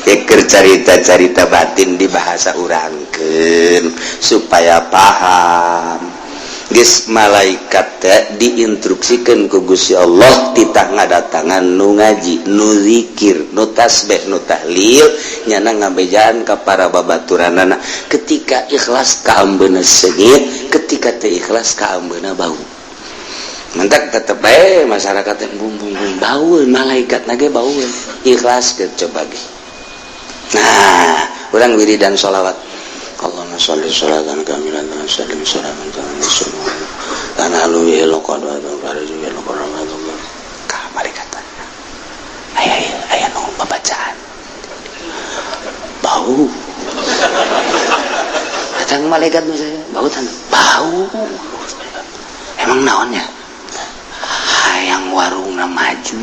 Keur carita-carita batin di bahasa urangkeun supaya paham. Geus malaikat teh diinstruksikan ku Gusti Allah titah ngadatangan nu ngaji, nu zikir, nu tasbih, nu tahlil, nyana ngabejaan ka para babaturanana. Ketika ikhlas kaambeuna seungit, ketika teu ikhlas kaambeuna bau. Mentak tetep bae masyarakat yang bum bum bum bau, malaikat nage bau. Ikhlas ke coba ge. Nah, urang wiridan sholawat. Allahumma sholli sholatan kamilatan wa sallim sholatan kamilatan kana lu lokad wa ka malaikat. Aya aya nu babacaan. Bau. Datang malaikat misalnya, bau tanah. Bau. Emang naonnya? Hayang warungna maju.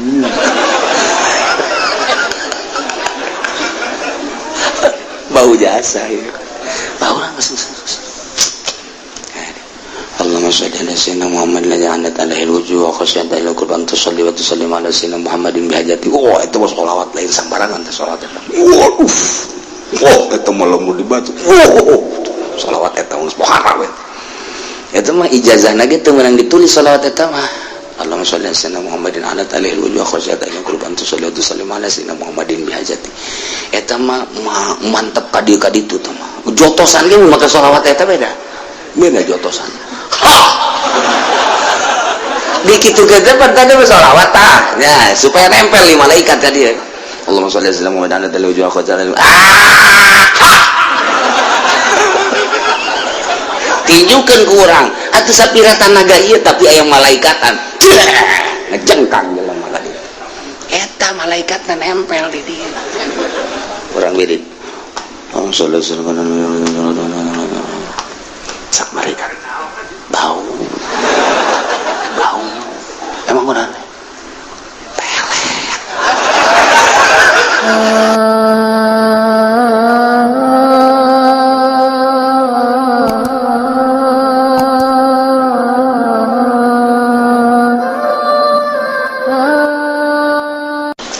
Bau jasa ya. Bau lah Allahumma sholli ala sayyidina Muhammad alladzi anat alaihi alwujuh wa khasyat alaihi alqurban tusalli wa tusallim ala sayyidina Muhammadin bihajati. Oh, itu mah sholawat lain sambarangan teh sholawat eta. Waduh. Wah, eta mah lamun dibaca. Oh, sholawat eta geus pohara we. Eta mah ijazahna ge teu meunang ditulis sholawat eta mah. Allahumma sholli ala sayyidina Muhammadin anat alaihi alwujuh wa khasyat alaihi alqurban tusalli wa tusallim ala sayyidina Muhammadin bihajati. Eta mah mantep ka dieu ka ditu teh mah. Jotosan ge mun make sholawat eta beda. Beda jotosan. Ha! Di kitu ge teh tadi mah sholawat tah. Ya, supaya nempel di malaikat tadi. Allahumma sholli ala sayyidina Muhammadin anat alaihi alwujuh wa khasyat alaihi. Ah! Tinjukeun ku urang. Atuh sapira tanaga ieu tapi aya malaikatan. Ngejengkang jelema ka dieu. Eta malaikatna nempel di dieu. Urang wirid. Sak malaikat. Bau. Bau. Emang kunaon? Pelet.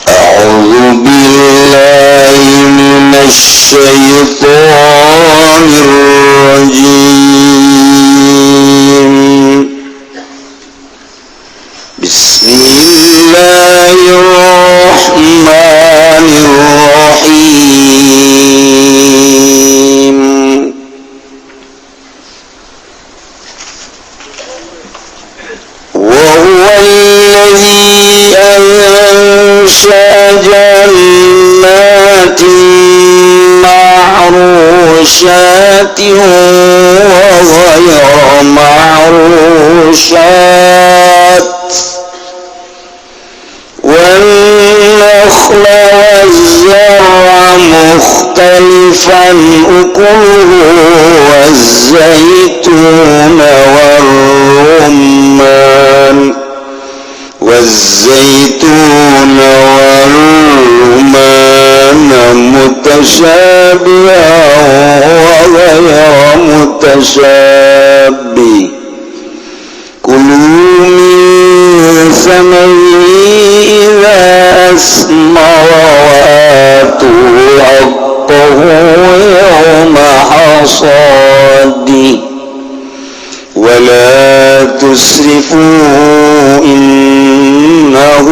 أعوذ بالله من الشيطان الرجيم. بسم الله الرحمن الرحيم. وهو الذي أنشأ جنات معروشات وغير معروشات والنخل والزرع مختلفا أكله والزيتون والرمان متشابها وغير متشابه. كلوا من ثمره إذا أثمر وآتوا حقه يوم حصاده ولا تسرفوا إنه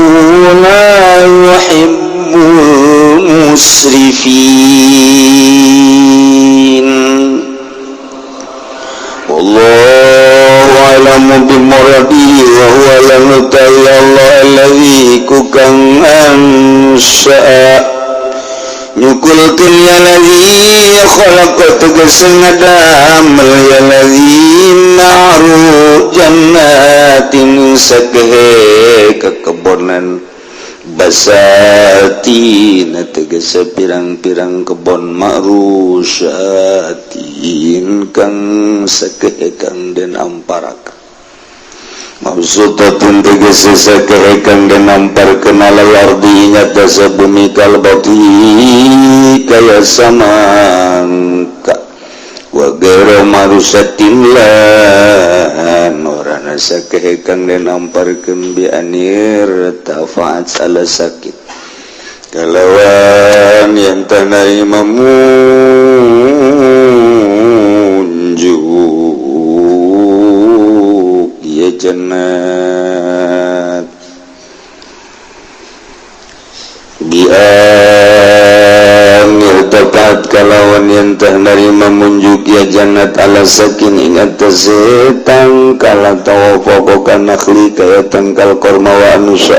لا يحب المسرفين. والله أعلم بمراده وهو لم الله الذي كان أنشأ nyukulkeun ya ladzi khalaqa tegas ngadamel ya ladzi ma'ru jannatin sakehe kekebonan basatin tegas pirang-pirang kebon ma'rusatin kang sakehe kang den amparak mabsutatun tegas sakehe kang den amparkeun alal ardi nyata sabumi kalbati kaya samangka wa ghairu marusatin lan ora sakehe kang den amparkeun bi anir tafaat ala sakit kalawan yang tanah narima munjuk ya jannat bian irtafaat kalawan yen teh narima munjuk ya jannat ala sakin ing atase tangkal atawa pokokan nakhli kaya tangkal korma wa anusa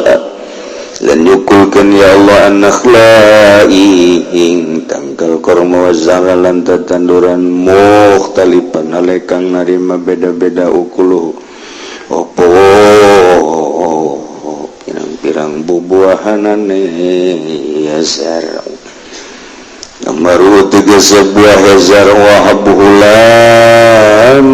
lan yukulkeun ya Allah an-nakhla ing tangkal korma wa zara lan tetanduran mukhtalipan hale kang narima beda-beda ukuluh opo pirang-pirang bubuahanane ya zar Amaru tegese buah zar wa habbulan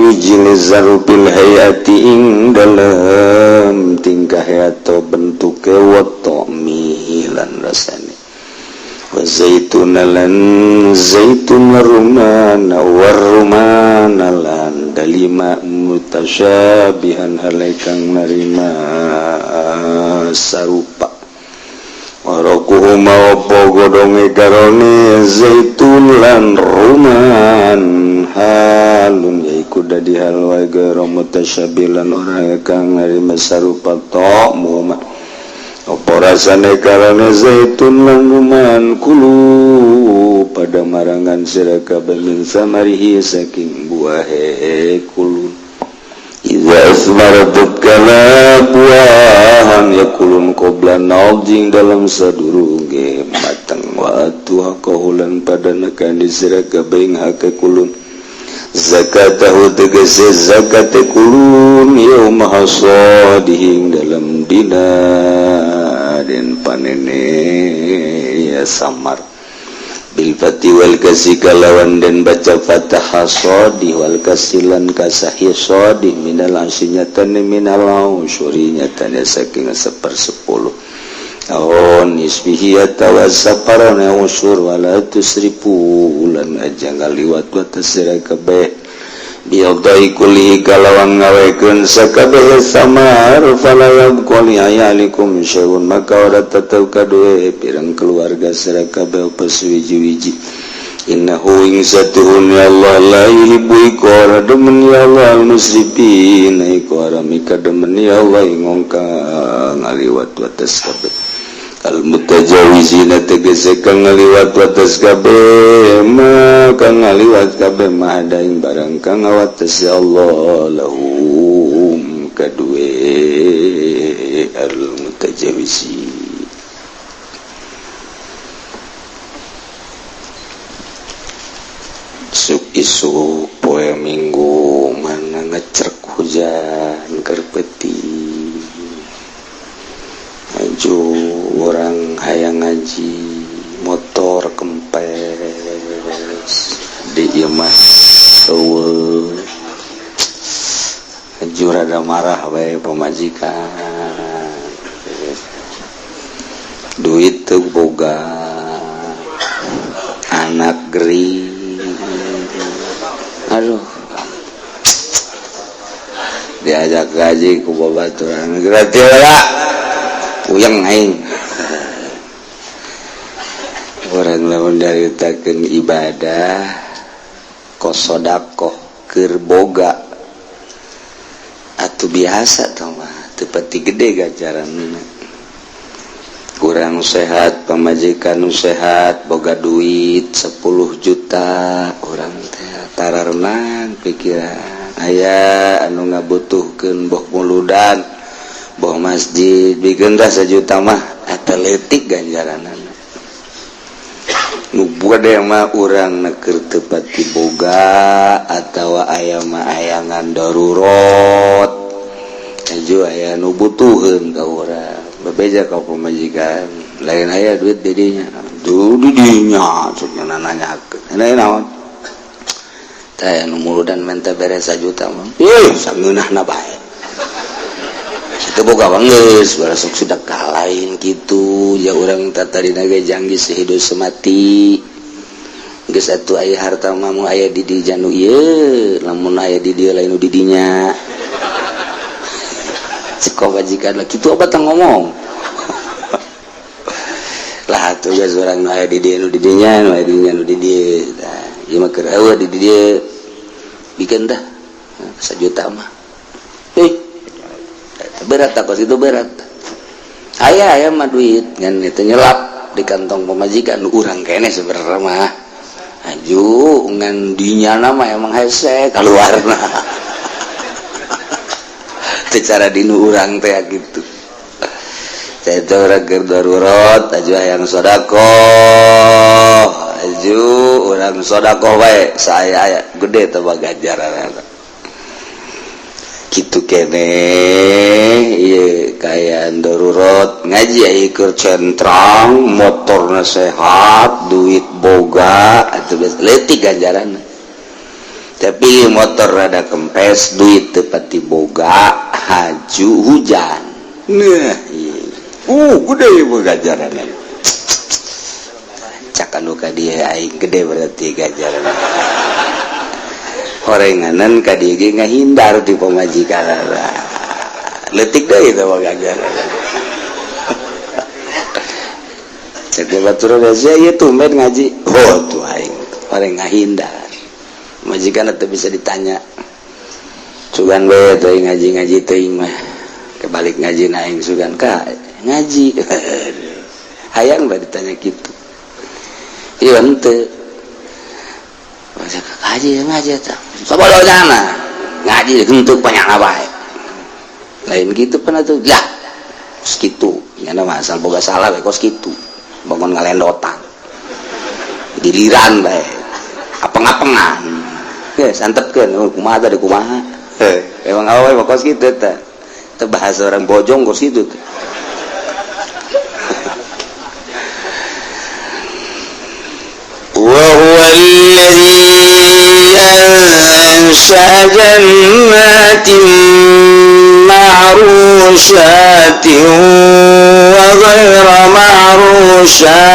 wijil zaru bil hayati ing dalam tingkah atau bentuke wa ta'mi lan rasane wa zaitun lan zaitun rumana war rumana lan dalima mutasyabihan halaikang narima sarupa warakuhuma opo godonge karone zaitun lan ruman halun yaiku dadi hal wae gara mutasyabilan ora kang narima sarupa ta'mu opo rasane karone zaitun lan ruman kulu pada marangan sira kabeh min samarihi saking buahe kulun iza asmarat kala buahan yakulun qabla naljing dalam sadurunge mateng wa atuha kahulan pada nekani sira kabeh ing hake kulun zakatahu tegese zakate kulun yauma hasadihi dalam dina den panene ya samar bil fati wal kasi kalawan dan baca fathah hasadi wal kasilan kasahi sadi minal asinyatan minal usyuri nyatanya saking 1/10 aon isbihi atawa saparona usur wala tusrifu lan aja ngaliwat batas sira kabeh biadai kulli kalawan ngawekeun sakabeh samar fala yabqali ayalikum syai'un maka ora tetep kaduwe pirang keluarga sira kabeh apa suwiji-wiji innahu ing satuhun ya Allah la yuhibbu iku ora demen ya Allah al-musrifin iku ora mika demen ya Allah ing wong kang ngaliwat wates kabeh al-mutajawizina tegese kang ngaliwat wates kabeh ma kang ngaliwat kabeh ma ada ing barang kang ngawates ya Allah lahum kaduwe al-mutajawizin. Isuk-isuk poe Minggu mana ngecerk hujan kerpeti maju orang hayang ngaji motor kempes di imah eueuh maju rada marah bae pamajikan duit teu boga anak gering aduh diajak gaji ku babaturan gratis lah puyeng aing orang lamun nyaritakeun ibadah kos sedekah keur boga atuh biasa tah mah teu pati gede ganjaranna kurang sehat pamajikan nu sehat boga duit 10 juta urang teh tararenang pikiran aya anu ngabutuhkeun boh muludan boh masjid bikin dah sejuta mah atletik ganjaranana nu gede mah urang keur teu pati boga atawa aya mah ayangan darurat aju aya nu butuheun ka urang bebeja ka pamajikan lain aya duit didinya duh didinya sok nanyakeun lain naon teh anu muludan menta beres sajuta mah ih sangeunahna bae teu boga geus barasok sedekah lain kitu ya urang tadina ge janggi sehidup semati geus atuh aya harta mah mu aya di di janu ieu lamun aya di dieu lain nu di dinya cek majikan lah kitu apa teh ngomong Lah tugas urang nu aya di dieu, nu di dinya, nu aya di dinya, nu di dieu. Tah, ieu mah keur eueuh di dieu. Bikeun tah 1 juta mah. Eh, berat kos itu, berat. Aya aya mah duit ngan itu nyelap di kantong pamajikan urang kene sebenarnya mah. Aju ngan dinya mah emang hese keluarna. Secara dinu urang teh gitu. Saya orang keur darurat aju hayang sodakoh, aju urang sodakoh wae, saya aya gede teh ganjaran gitu kene. Iya, kayak darurat ngaji ikut centrang, motorna sehat, duit boga atau letik ganjaran. Tapi motor rada kempes, duit tepati boga, haju hujan, nah iya. Gede ganjaran. Cak anu ka dia, aing gede berarti ganjaran. Horenganan ka dia ge ngahindar di pamajikan, letik deui itu mah ganjaran. Cek batur sia ieu tumben ngaji. Oh, tuh aing horeng ngahindar majikan atau bisa ditanya sugan bae teuing ngaji-ngaji teuing mah. Kebalik ngaji aing sugan ka ngaji, hayang bae ditanya gitu. Iya, henteu ngaji ngaji eta sabodo jana ngaji henteu panyana bae, lain gitu pan atuh lah. Kos kitu nyana mah asal boga salah bae, kos kitu bangun ngalendotan giliran bae apeng-apengan ya santepkeun. Oh, kumaha tadi, kumaha emang awewe mah kos kitu teh. Teu bahasa orang Bojong kos kitu teh. وهو الذي أنشأ جنات معروشات وغير معروشات.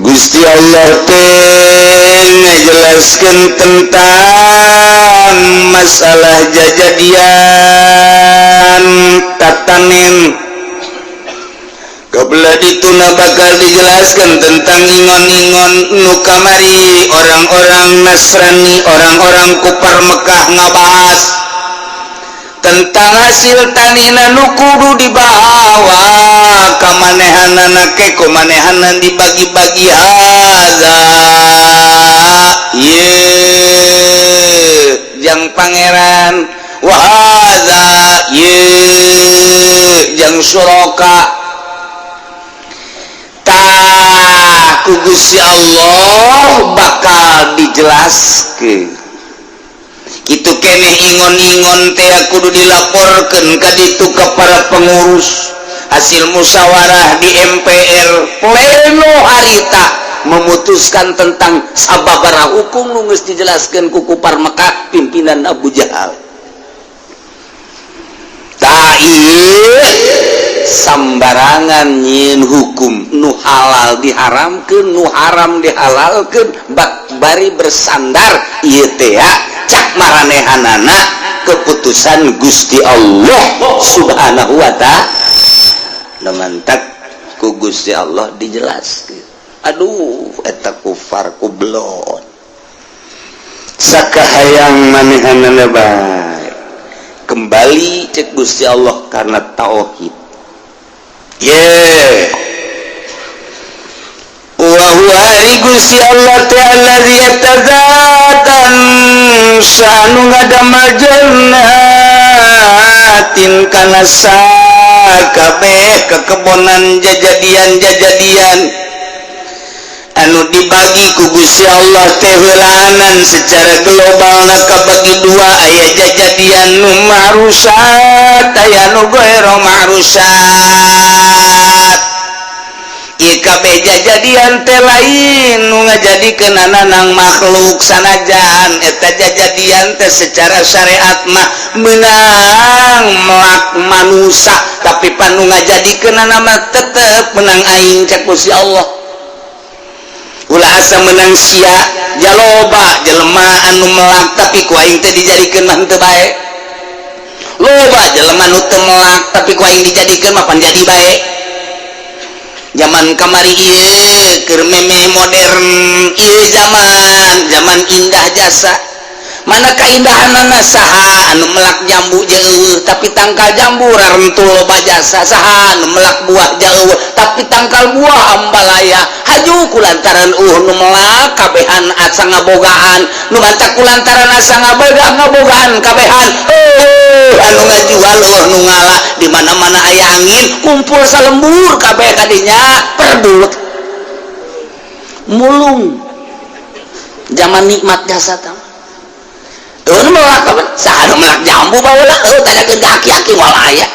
Gusti Allah teh ngajelaskeun tentang masalah jajadian tatanen. Kebelah dituna bakal dijelaskan tentang ingon-ingon nu kamari orang-orang Nasrani, orang-orang Kupar Mekah ngabahas tentang hasil tanina nu kudu dibawa kamanehanana ke kumanehanan dibagi-bagi. Haza ye jang pangeran, wa haza ye jang suraka. Tah ku Gusti Allah bakal dijelaskeun kitu keneh. Ingon-ingon teh kudu dilaporkeun ka ditu ka para pengurus, hasil musyawarah di MPR pleno harita memutuskan tentang sababaraha hukum nu geus dijelaskeun ku Kupar Mekah pimpinan Abu Jahal. Tah, ieu sambarangan nyieun hukum, nu halal diharamkeun, nu haram dihalalkeun, bak bari bersandar ieu teh cak maranehanana keputusan Gusti Allah Subhanahu wa ta'ala. Mantak ku Gusti Allah dijelaskeun. Aduh, eta kufar kublon Sakahayang manehanana bae kembali cek Gusti Allah karena tauhid. Ye wa huwa ari Gusti Allah teh allazi yatazatan sanu ngadamel jannatin kana sakabeh kekebonan jajadian-jajadian anu dibagi ku Gusti Allah teh heulanan secara global na kabagi dua, aya jajadian nu ma'rusat, aya nu ghairu ma'rusat. Ieu kabeh jajadian teh lain nu ngajadikeunana nang makhluk, sanajan eta jajadian teh secara syariat mah menang melak manusia, tapi panu ngajadikeunana mah tetep menang aing cek Gusti Allah. Ulah asa menang sia, jaloba jelema anu melak tapi ku aing teh dijadikeun mah henteu bae. Loba jelema nu teu melak, tapi ku aing dijadikeun mah pan jadi bae. Zaman kamari ieu keur memeh modern ieu, zaman zaman indah jasa. Mana keindahanana? Saha anu melak jambu jauh, tapi tangkal jambu rarentul loba jasa? Saha anu melak buah jauh, tapi tangkal buah ambalaya? Haju kulantaran nu melak kabehan asa ngabogaan, nu mantak kulantaran asa ngaboga ngabogaan kabehan. Anu ngajual, nu ngala, di mana-mana aya angin kumpul salembur kabeh kadinya perdut mulung. Zaman nikmat jasa tah. Tuh melak apa? Saha melak jambu baheula? Heuh, tanyakeun ka aki-aki moal aya.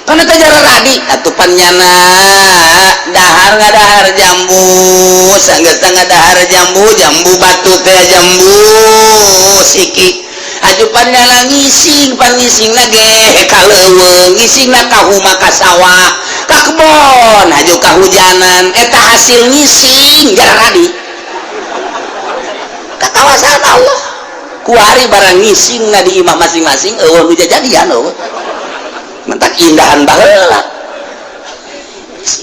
Pan eta jaradi atuh pan nyana dahar ngadahar jambu, sanggeus ngadahar jambu, jambu batu teh, jambu siki. Aju pan nyana ngising, pan ngisingna ge ka leuweung, ngisingna ka huma, ka sawah, ka kebon, aju kahujanan, eta hasil ngising jaradi. Ka kawasan Allah. Kuari barang ngising na di imah masing-masing, eueuh nu jadian, eueuh. Mentak indahan baheula.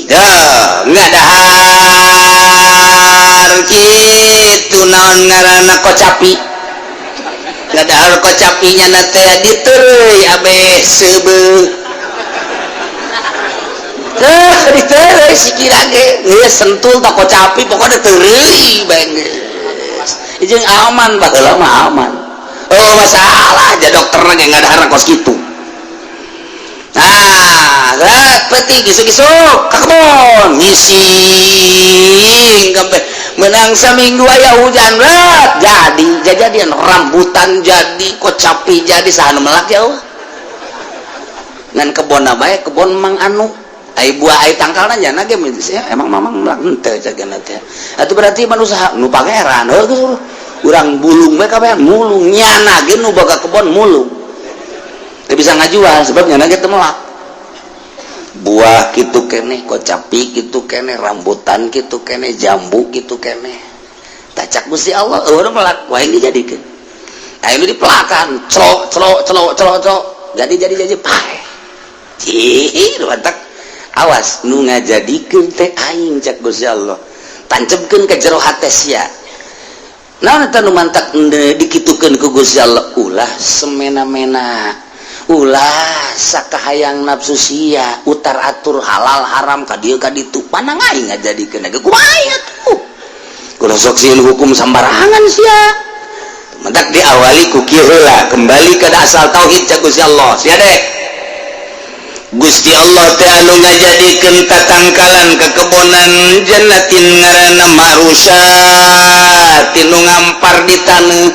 Dah, ngadahar kitu naon ngaranna, kocapi. Ngadahar kocapinya na teh diteureuy abeh seubeuh. Teh diteureuy sikira ge, geus sentul tak kocapi, pokoknya teureuy bae geus. Jeung aman, baheula mah aman. Oh, masalah aja dokter ge ngadahar kos kitu. Nah, rat petik isuk-isuk ka kebon ngising kabeh, menang saminggu aya hujan, rat jadi jadian rambutan, jadi kocapi, jadi. Saha nu melak ya Allah? Ngan kebon bae, kebon mang anu ai buah, ai tangkalna nya ge ya, emang mamang melak henteu cagana teh atuh. Berarti manusia nu pangeran heuh geus urang bulung bae kabeh, mulung nyana ge nu boga kebon mulung teu bisa ngajual sebab nyana ge teu melak buah kitu keneh, kocapi kitu keneh, rambutan kitu keneh, jambu kitu keneh. Tacak Gusti Allah eueuh melak wae dijadikeun. Ayo dipelakan celok celok celok celok celok, jadi jadi jadi pae. Cih, mantak awas, nu ngajadikeun teh aing, cak Gusti Allah. Tancebkeun ke jero hate sia. Naon eta nu mantak dikitukeun ku Gusti Allah? Ulah semena-mena, ulah sakahayang nafsu sia, utar atur halal haram ka dieu ka ditu. Panang aing ngajadikeun ge kumaha aing atuh? Kudu sok sieun hukum sambarangan sia. Mentak diawali ku kieu heula, kembali ke asal tauhid, cak Gusti Allah. Sia deh, Gusti Allah teh anu ngajadikeun tatangkalan kekebonan jannatin ngaranna ma'rusyatin, nu ngampar di taneuh,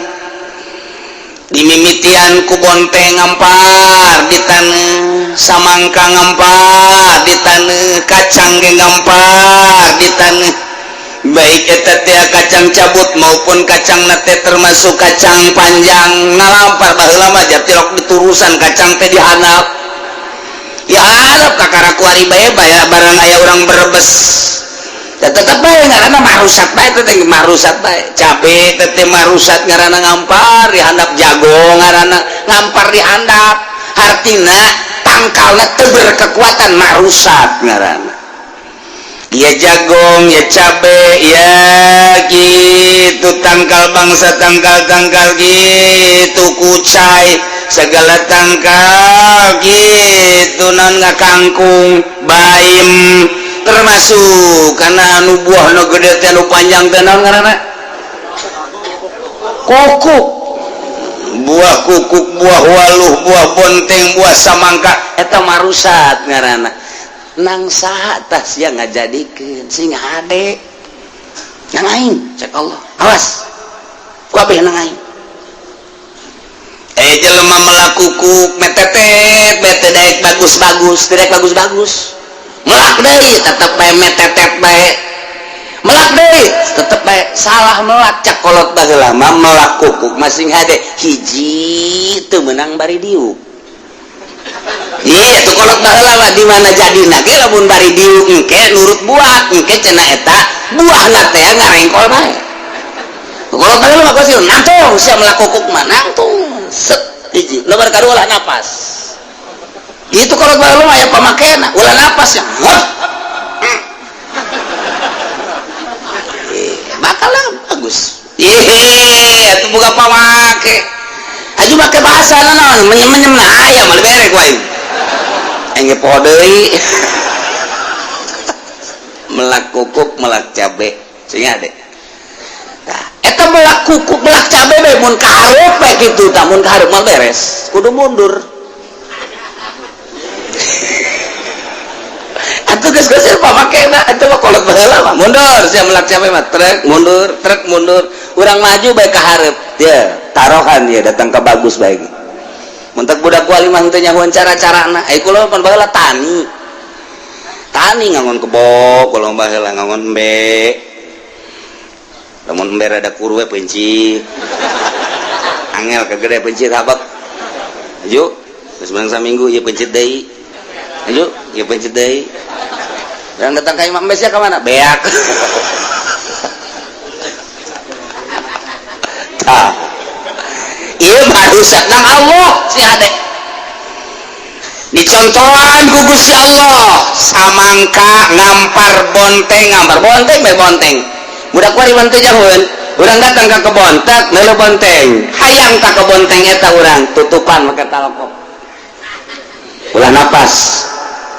dimimitian ku bonteng ngampar di taneuh, samangka ngampar di taneuh, kacang ge ngampar di taneuh, baik eta teh kacang cabut maupun kacang nate, termasuk kacang panjang ngalampar. Baheula mah jatilok diturusan kacang teh dihandap dihandap kakara kuari bae bae barang aya urang Brebes ya, tetep bae ngaranna marusat bae teh, marusat bae. Cabe teh marusat ngaranna, ngampar di handap. Jago ngaranna ngampar di handap, hartina tangkalna teu berkekuatan, marusat ngaranna. Ya jagong, ya cabe, ya gitu tangkal bangsa tangkal-tangkal gitu, kucai segala tangkal gitu, non kangkung, bayam, termasuk karena anu buah nu gede teh, anu panjang teh, naon ngaranna, kukuk, buah kukuk, buah waluh, buah bonteng, buah samangka, eta marusat ngaranna. Nang saha tah sia ngajadikeun sing hade? Nang aing, cek Allah. Awas kabeh nang aing. Jelema melak kukuk metetet bete daek bagus-bagus, tidak bagus-bagus, melak deui tetep bae metetet bae, melak deui tetep bae salah melak. Cak kolot baheula mah melak kukuk masing hade, hiji teu meunang bari diuk. Iya, tuh kolot baheula mah di mana jadina ge lamun bari diuk engke nurut buah, engke cenah eta buahna teh ngarengkol bae. Kolot baheula mah pasti nangtung sia melak kukuk mah nangtung set. Hiji nomor kadua, ulah napas. Itu kalau baru aya pamakena ulah napas ya. Hah? Bakal bagus. Ih, atuh buka pamake. Aju make bahasa naon, menyem-menyem nah aya mah berek wae. Aing ge poho deui. Melak kukuk, melak cabe. Sing ade. Tah, eta melak kukuk, melak cabe bae mun kahareup bae kitu tah, mun kahareup mah beres. Kudu mundur. Atuh geus geus pamakena eta mah kolot baheula mah mundur sia melak cabe mah trek mundur, trek mundur. Urang maju bae ka hareup. Ya, tarohan ya datang ka bagus bae. Mentak budak kuali mah teu nyahoan cara-carana. Ai kula pan baheula tani. Tani ngangon kebo, kula baheula ngangon embe. Lamun embe rada kuru we pencit. Angel kagede pencit habak. Aju, geus beunang saminggu ieu pencit deui. Aju, ieu pencit deui. Dan datang ka imah embe sia ka mana? Beak. Tah. Ieu marusak nang Allah si ade. Dicontohan ku Gusti Allah samangka ngampar bonteng bae bonteng. Budak kuari mah teu jauheun, urang datang ka kebon tek neuleuh bonteng. Hayang ka kebonteng eta urang tutupan make talokok. Ulah napas.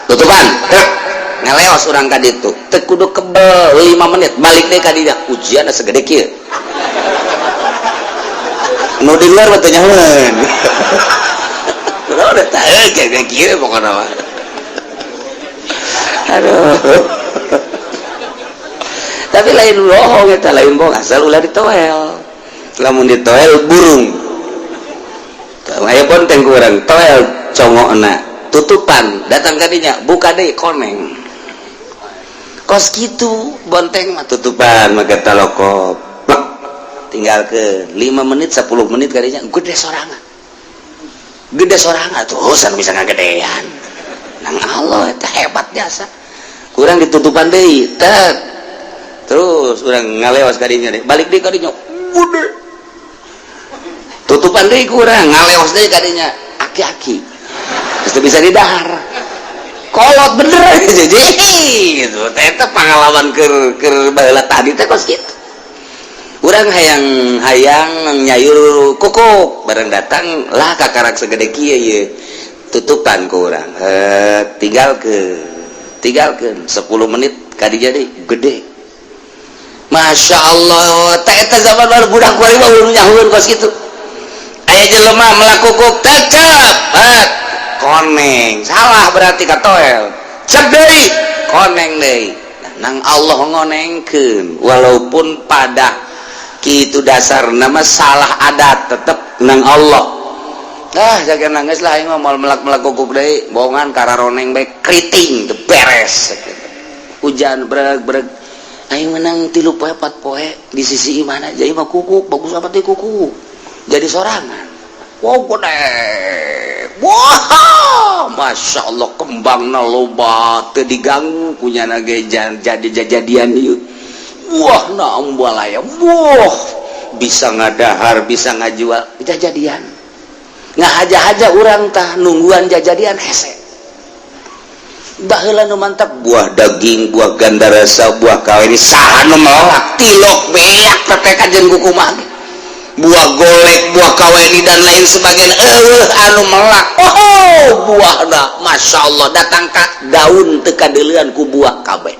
Tutupan, tek ngaleos urang ka ditu. Teu kudu kebel 5 menit balik deui ka dinya. Ujian segede kieu. Nu di luar mah teu nyahoeun. Udah tahu kayak kieu pokona mah. Aduh. Tapi lain bohong eta, lain bohong asal ulah ditoel. Lamun ditoel burung. Aya bonteng ku urang toel congokna, tutupan datang ka dinya buka deui koneng. Kos kitu bonteng mah tutupan make talokop. Plek. Tinggal ke 5 menit 10 menit kadinya gede sorangan. Gede sorangan terus anu bisa ngagedean. Nang Allah eta hebat jasa. Kurang ditutupan deui, tek. Terus urang ngalewas kadinya deui, balik deui kadinya gede. Tutupan deui kurang, ngalewas deui kadinya aki-aki. Terus bisa didahar. Kolot bener jadi gitu. Eta pengalaman keur baheula tadi teh kos kitu. Urang hayang nyayur kukuk bareng datang lah kakarak segede kieu ieu. Tutupan ku urang. Tinggalkeun 10 menit kadinya deui gede. Masya Allah, teh eta zaman baru budak kuari mah urang nyahueun kos kitu. Aya jelema melak kukuk tecep, bet koneng. Salah berarti katoel. Cep deui, koneng deui. Nang Allah ngonengkeun walaupun pada kitu dasar nama salah adat tetep nang Allah. Ah jaga nangis lah aing mah moal melak-melak kukuk deui, bohongan kararoneng bae keriting teu beres. Hujan breg-breg aing menang 3 poe 4 poe di sisi imahna jadi mah kukuk bagus amat teh kukuk. Jadi sorangan. Wow gede. Wah, Masya Allah kembangna loba teu diganggu kunyana ge jadi jajadian ieu. Wah, na ambalaya. Wah, bisa ngadahar, bisa ngajual jajadian. Ngahaja-haja urang tah nungguan jajadian hese. Baheula nu mantap buah daging, buah gandarasa, buah kawin saha nu melak tilok beak teh kajen kukumaha. Buah golek, buah kaweni dan lain sebagainya. Eueuh anu melak. Oh, buahna Masya Allah datang ka daun teu kadeulean ku buah kabeh.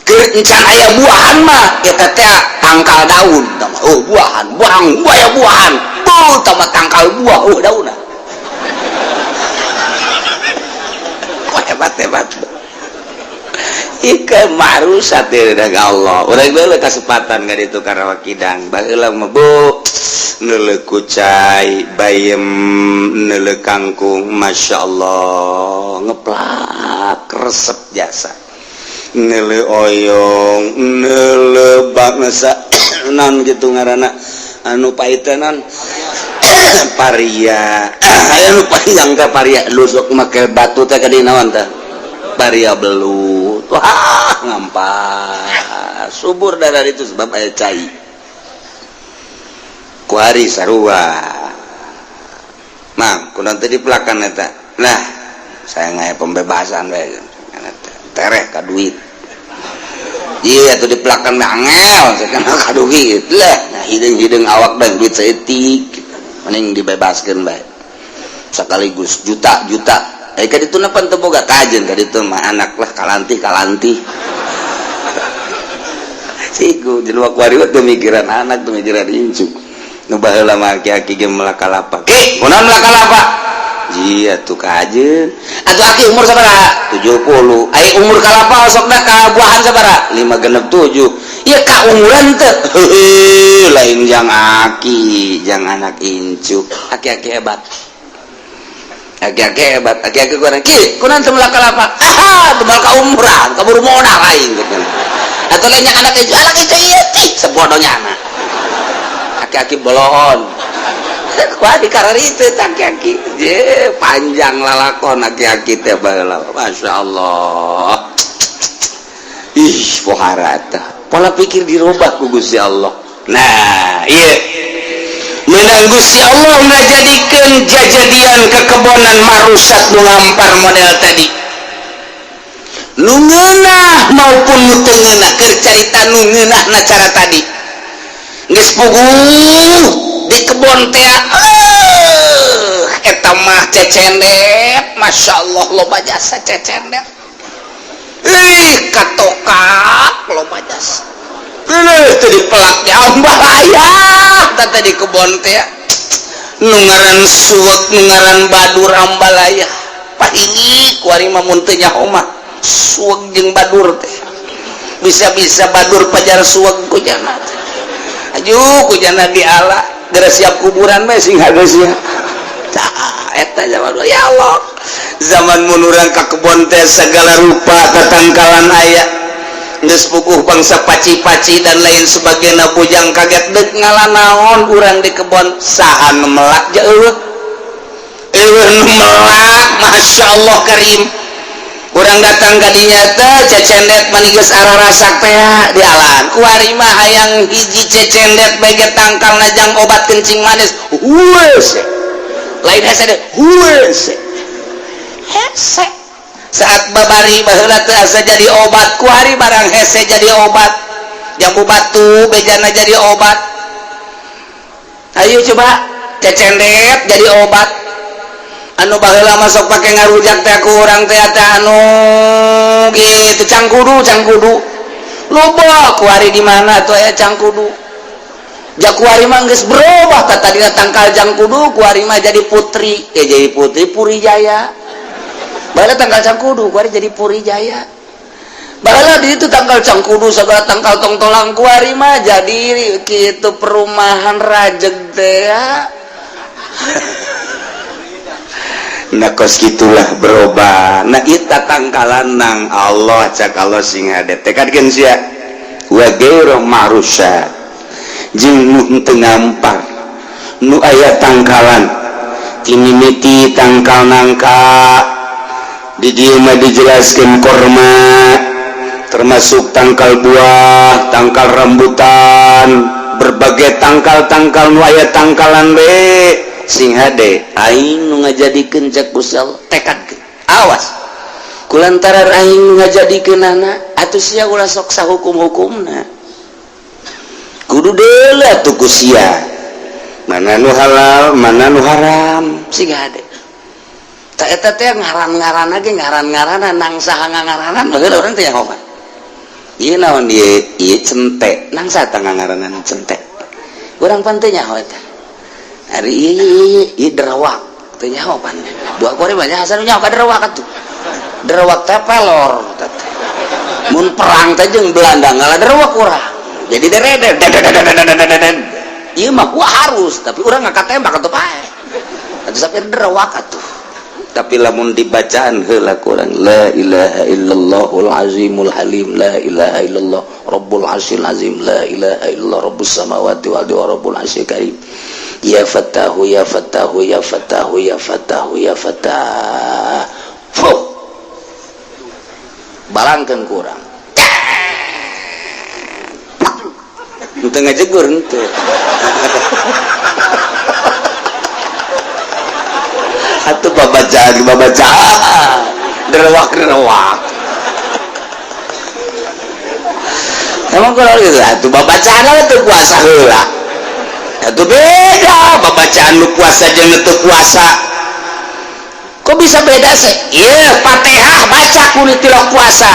Keur encan aya buahan mah eta teh tangkal daun tah mah. Oh, buahan, buang buaya buahan. Buh tah mah tangkal buah, oh daunna. Wah, hebat-hebat. Ika marusat dari Allah. Urang bae kasempatan ka ditu Karawa Kidang. Baheula mah bu neuleuh kucai, bayem, neuleuh kangkung, Masya Allah ngeplak resep jasa. Neuleuh oyong, neuleuh bangsa non gitu ngaranna anu paitenan paria. Aya nu panjang ka paria lusuk make batu teh ka dina naon teh? Paria belut. Wah, ngampas. Subur darah itu sebab aya cai. Kuari sarua. Mang, kunaon teu dipelakan eta? Nah, saya ngaya pembebasan bae. Tereh ka duit. Iya tuh dipelakan angel, saya kena ka duit lah. Nah, hideung-hideung awak dan duit saeutik. Mending dibebaskeun bae. Sekaligus juta-juta. Eh ka ditu pan teu boga kajen ka ditu mah anak lah kalanti-kalanti. Siku jelema kuari teu mikiran anak teu mikiran incu. Nu baheula mah aki-aki ge melak kalapa. Ki, kunaon melak kalapa? Iya tuh kajen. Atuh aki umur sabaraha? 70. Ai umur kalapa osokna kabuahan sabaraha? 5 genep 7. Ieu ka umuran teu? Heuh, lain jang aki, jang anak incu. Aki-aki hebat. Aki-aki hebat, aki-aki kurang. Ki, kunaon teu melak kalapa? Ah, teu ka umuran, kaburu modal aing gitu. Atau lainnya anak incu ieu tih sebodohnya anak. Aki-aki bolohon. Wah di karar itu aki-aki. Je, panjang lalakon aki-aki teh baheula. Masya Allah. Ih, pohara teh. Pola pikir dirubah ku Gusti Allah. Nah, iya. Menang Gusti Allah ngajadikeun jajadian kekebonan marusat nu ngampar model tadi. Nu ngeunah maupun nu teu ngeunah keur carita nu ngeunahna cara tadi. Geus puguh di kebon teh eta mah cecendet, Masya Allah loba jasa cecendet. Ih, katokak loba jasa. Ih, teu dipelak di ambalaya teh di kebon teh. Nu ngaran suweg, nu ngaran badur ambalaya. Pahingi kuari mah mun teu nyaho mah suweg jeung badur teh. Bisa-bisa badur pajar suweg ku jana teh. Ajuh ku jana diala geura siap kuburan mah sing hageus sia. Tah eta zaman ya Allah. Zaman mun urang ka kebon teh segala rupa tatangkalan aya. Geus puguh bangsa paci-paci dan lain sebagainya bujang kaget deuk ngalanaon urang di kebon saha nu melak ja eueuh. Eueuh nu melak Masya Allah karim. Urang datang ka dinya teh cecendet mani geus ararasak teh di alan. Kuari mah hayang hiji cecendet bege tangkalna jang obat kencing manis. Hueus. Lain hese deh, hueus. Hese. Saat babari baheula teu asa jadi obat, kuari barang hese jadi obat. Jambu batu bejana jadi obat. Ayo coba cecendet jadi obat. Anu baheula masuk pake ngarujak teh ku urang teh teh anu gitu cangkudu cangkudu. Loba kuari di mana tuh aya cangkudu. Jakuari mah geus berubah tah tadina tangkal jangkudu kuari mah jadi putri. Jadi putri Puri Jaya. Baheula tangkal cangkudu kuari jadi Puri Jaya. Baheula di itu tangkal cangkudu segala tangkal tongtolang kuari mah jadi kitu perumahan rajeg teh. Nah kos gitulah berubah. Nah ita tangkalan nang Allah cak Allah sing hade tekadkeun sia wa ghairu ma'rusat jeung nu teu ngampar nu aya tangkalan timimiti tangkal nangka di dieu mah dijelaskeun korma termasuk tangkal buah, tangkal rambutan, berbagai tangkal-tangkal nu aya tangkalan be sing hade aing nu ngajadikeun cak Gusti Allah tekadkeun awas kulantaran aing nu ngajadikeunana atuh sia ulah sok sahukum-hukumna kudu deula tuh ku sia mana nu halal mana nu haram sing hade ta eta teh ngaran-ngaranna ge ngaran-ngaranna nang saha ngangaranan baheula urang teh nyaho mah ieu naon ieu ieu cente nang saha tah ngangaranan cente urang pan teu nyaho eta. Hari ieu derawak teu nyaho pan. Buah kuari banyak hasan nyaho ka derawak atuh. Derawak teh pelor teh. Mun perang teh jeung Belanda ngalah derawak urang. Jadi dereder. Ieu mah gua harus, tapi urang ngangkat tembak atuh pae. Atuh sampai derawak atuh. Tapi lamun dibacaan heula kurang la ilaha illallahul azimul halim la ilaha illallah rabbul arsyil azim la ilaha illallah rabbus samawati wal ardi wa rabbul arsyil karim. Ya Fattahu ya Fattahu ya Fattahu ya Fattahu ya Fattah. Fuh. Balangkeun kurang. Henteu ngajegur henteu. Atuh babacaan babacaan derewak-derewak. Emang kalau gitu atuh babacaan teu puasa heula. Atuh beda babacaan nu puasa jeung nu teu puasa. Kok bisa beda sih? Iya, Fatihah baca ku nu tilok puasa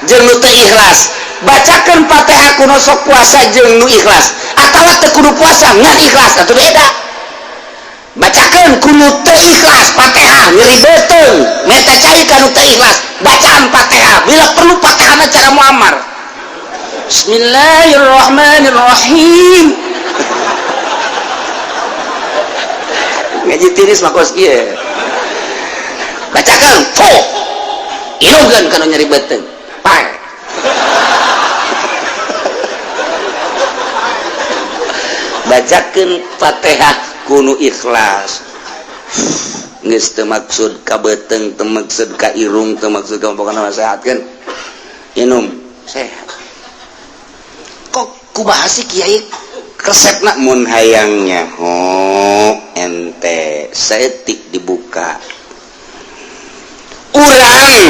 jeung nu teu ikhlas. Bacakeun Fatihah ku nu sok puasa jeung nu ikhlas. Atawa teu kudu puasa ngan ikhlas atuh beda. Bacakeun ku nu teu ikhlas Fatihah nyeri beuteung, meta cai ka nu teu ikhlas. Bacaan Fatihah bila perlu Fatihahna cara Muammar. Bismillahirrahmanirrahim. Ngaji tiris mah kos kieu. Bacakeun fo. Irugeun kana nyeri beuteung. Pae. Bacakeun Fatihah kudu ikhlas. Geus teu maksud ka beuteung, teu maksud ka irung, teu maksud ka pokona mah sehatkeun. Inum sehat. Kok kumaha sih kiai resepna mun hayangnya ho ente saeutik dibuka. Urang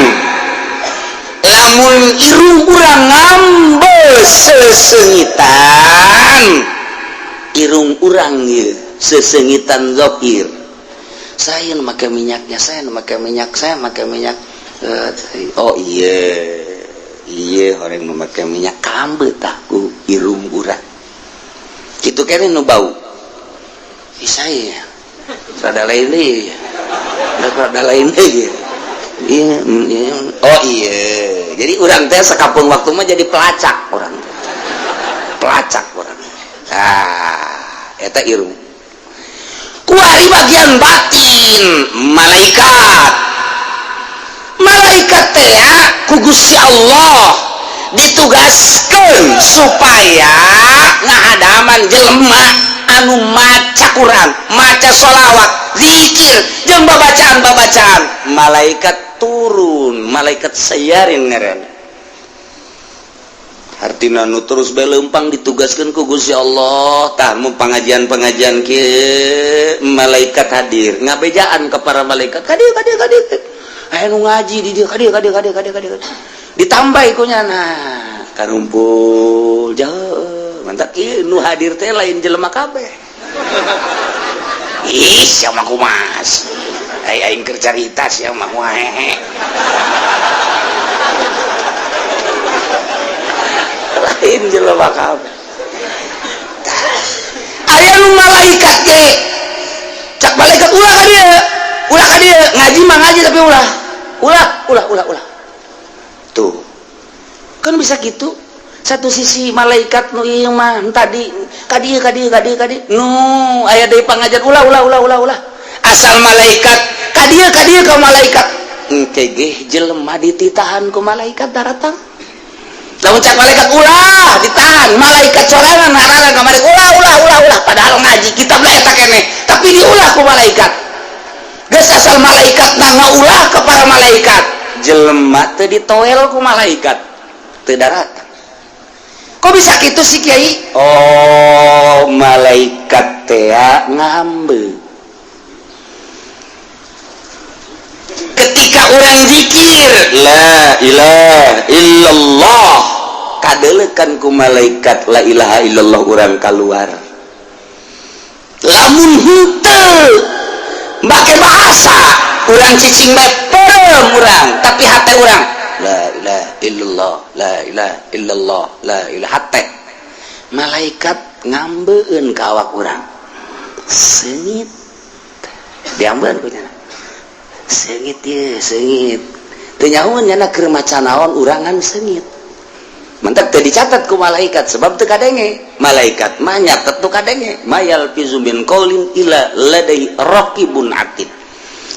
lamun irung urang ngambe sesengitan, irung urang ieu sesengitan zahir. Saya nu make minyaknya, saya nu make minyak, saya make minyak. Oh iya. Iya orang nu make minyak kambe tah ku irung urang. Kitu kene nu bau. Ih saya rada lain deui. Rada lain deui. Iya, iya. Oh iya. Jadi urang teh sakapeung waktu mah jadi pelacak urang. Pelacak urang. Ah, eta irung. Kuari bagian batin malaikat. Malaikat teh ku Gusti Allah ditugaskeun supaya ngahadaman jelema anu maca Quran, maca sholawat, zikir, jeung babacaan-babacaan. Malaikat turun, malaikat sayarin ngaran. Artina nu terus bae leumpang ditugaskeun ku Gusti Allah. Tah mu pangajian-pangajian kieu malaikat hadir, ngabejaan ka para malaikat, "Ka dieu, ka dieu, ka dieu." Aya nu ngaji di dieu, ka dieu, ka dieu, ka dieu, ka dieu, ka dieu. Ditambah ku nya nah, karumpul jauh. Mantap ieu nu hadir teh lain jelema kabeh. Ih, sia mah kumas. Ai aing keur carita sia mah wae. Lain jelema kabeh. Aya nu malaikat ge. Cak malaikat ulah ka dieu. Ulah ka dieu, ngaji mah ngaji tapi ulah. Ulah, ulah, ulah, ulah. Tuh. Kan bisa gitu. Satu sisi malaikat nu ieu mah tadi ka dieu, ka dieu, ka dieu, ka dieu. Nu aya deui pangajian ulah, ulah, ulah, ulah, ulah. Asal malaikat ka dieu, ka dieu ka malaikat. Engke ge jelema dititahan ku malaikat daratang. Lamun cak malaikat ulah ditahan, malaikat sorangan ngarana ka malaikat ulah, ulah, ulah, ulah. Padahal ngaji kitab lah eta keneh, tapi diulah ku malaikat. Geus asal malaikat na ngaulah ke para malaikat, jelema teu ditoel ku malaikat, teu daratang. Kok bisa kitu sih kiai? Oh, malaikat teh ngambe. Ketika orang zikir la ilaha illallah, kadelekan ku malaikat la ilaha illallah urang kaluar. Lamun henteu make bahasa urang cicing bae peureum urang, tapi hate urang la ilaha illallah, la ilaha illallah, la ilaha hate. Malaikat ngambeun ka awak urang. Seungit. Diambeun ku nya. Seungit ye, seungit. Teu nyahoeun nya keur maca naon urangan seungit. Mantak teu dicatat ku malaikat sebab teu kadenge. Malaikat mah nyatet tu kadenge. Mayal fizu min qaulin illa ladai raqibun atid.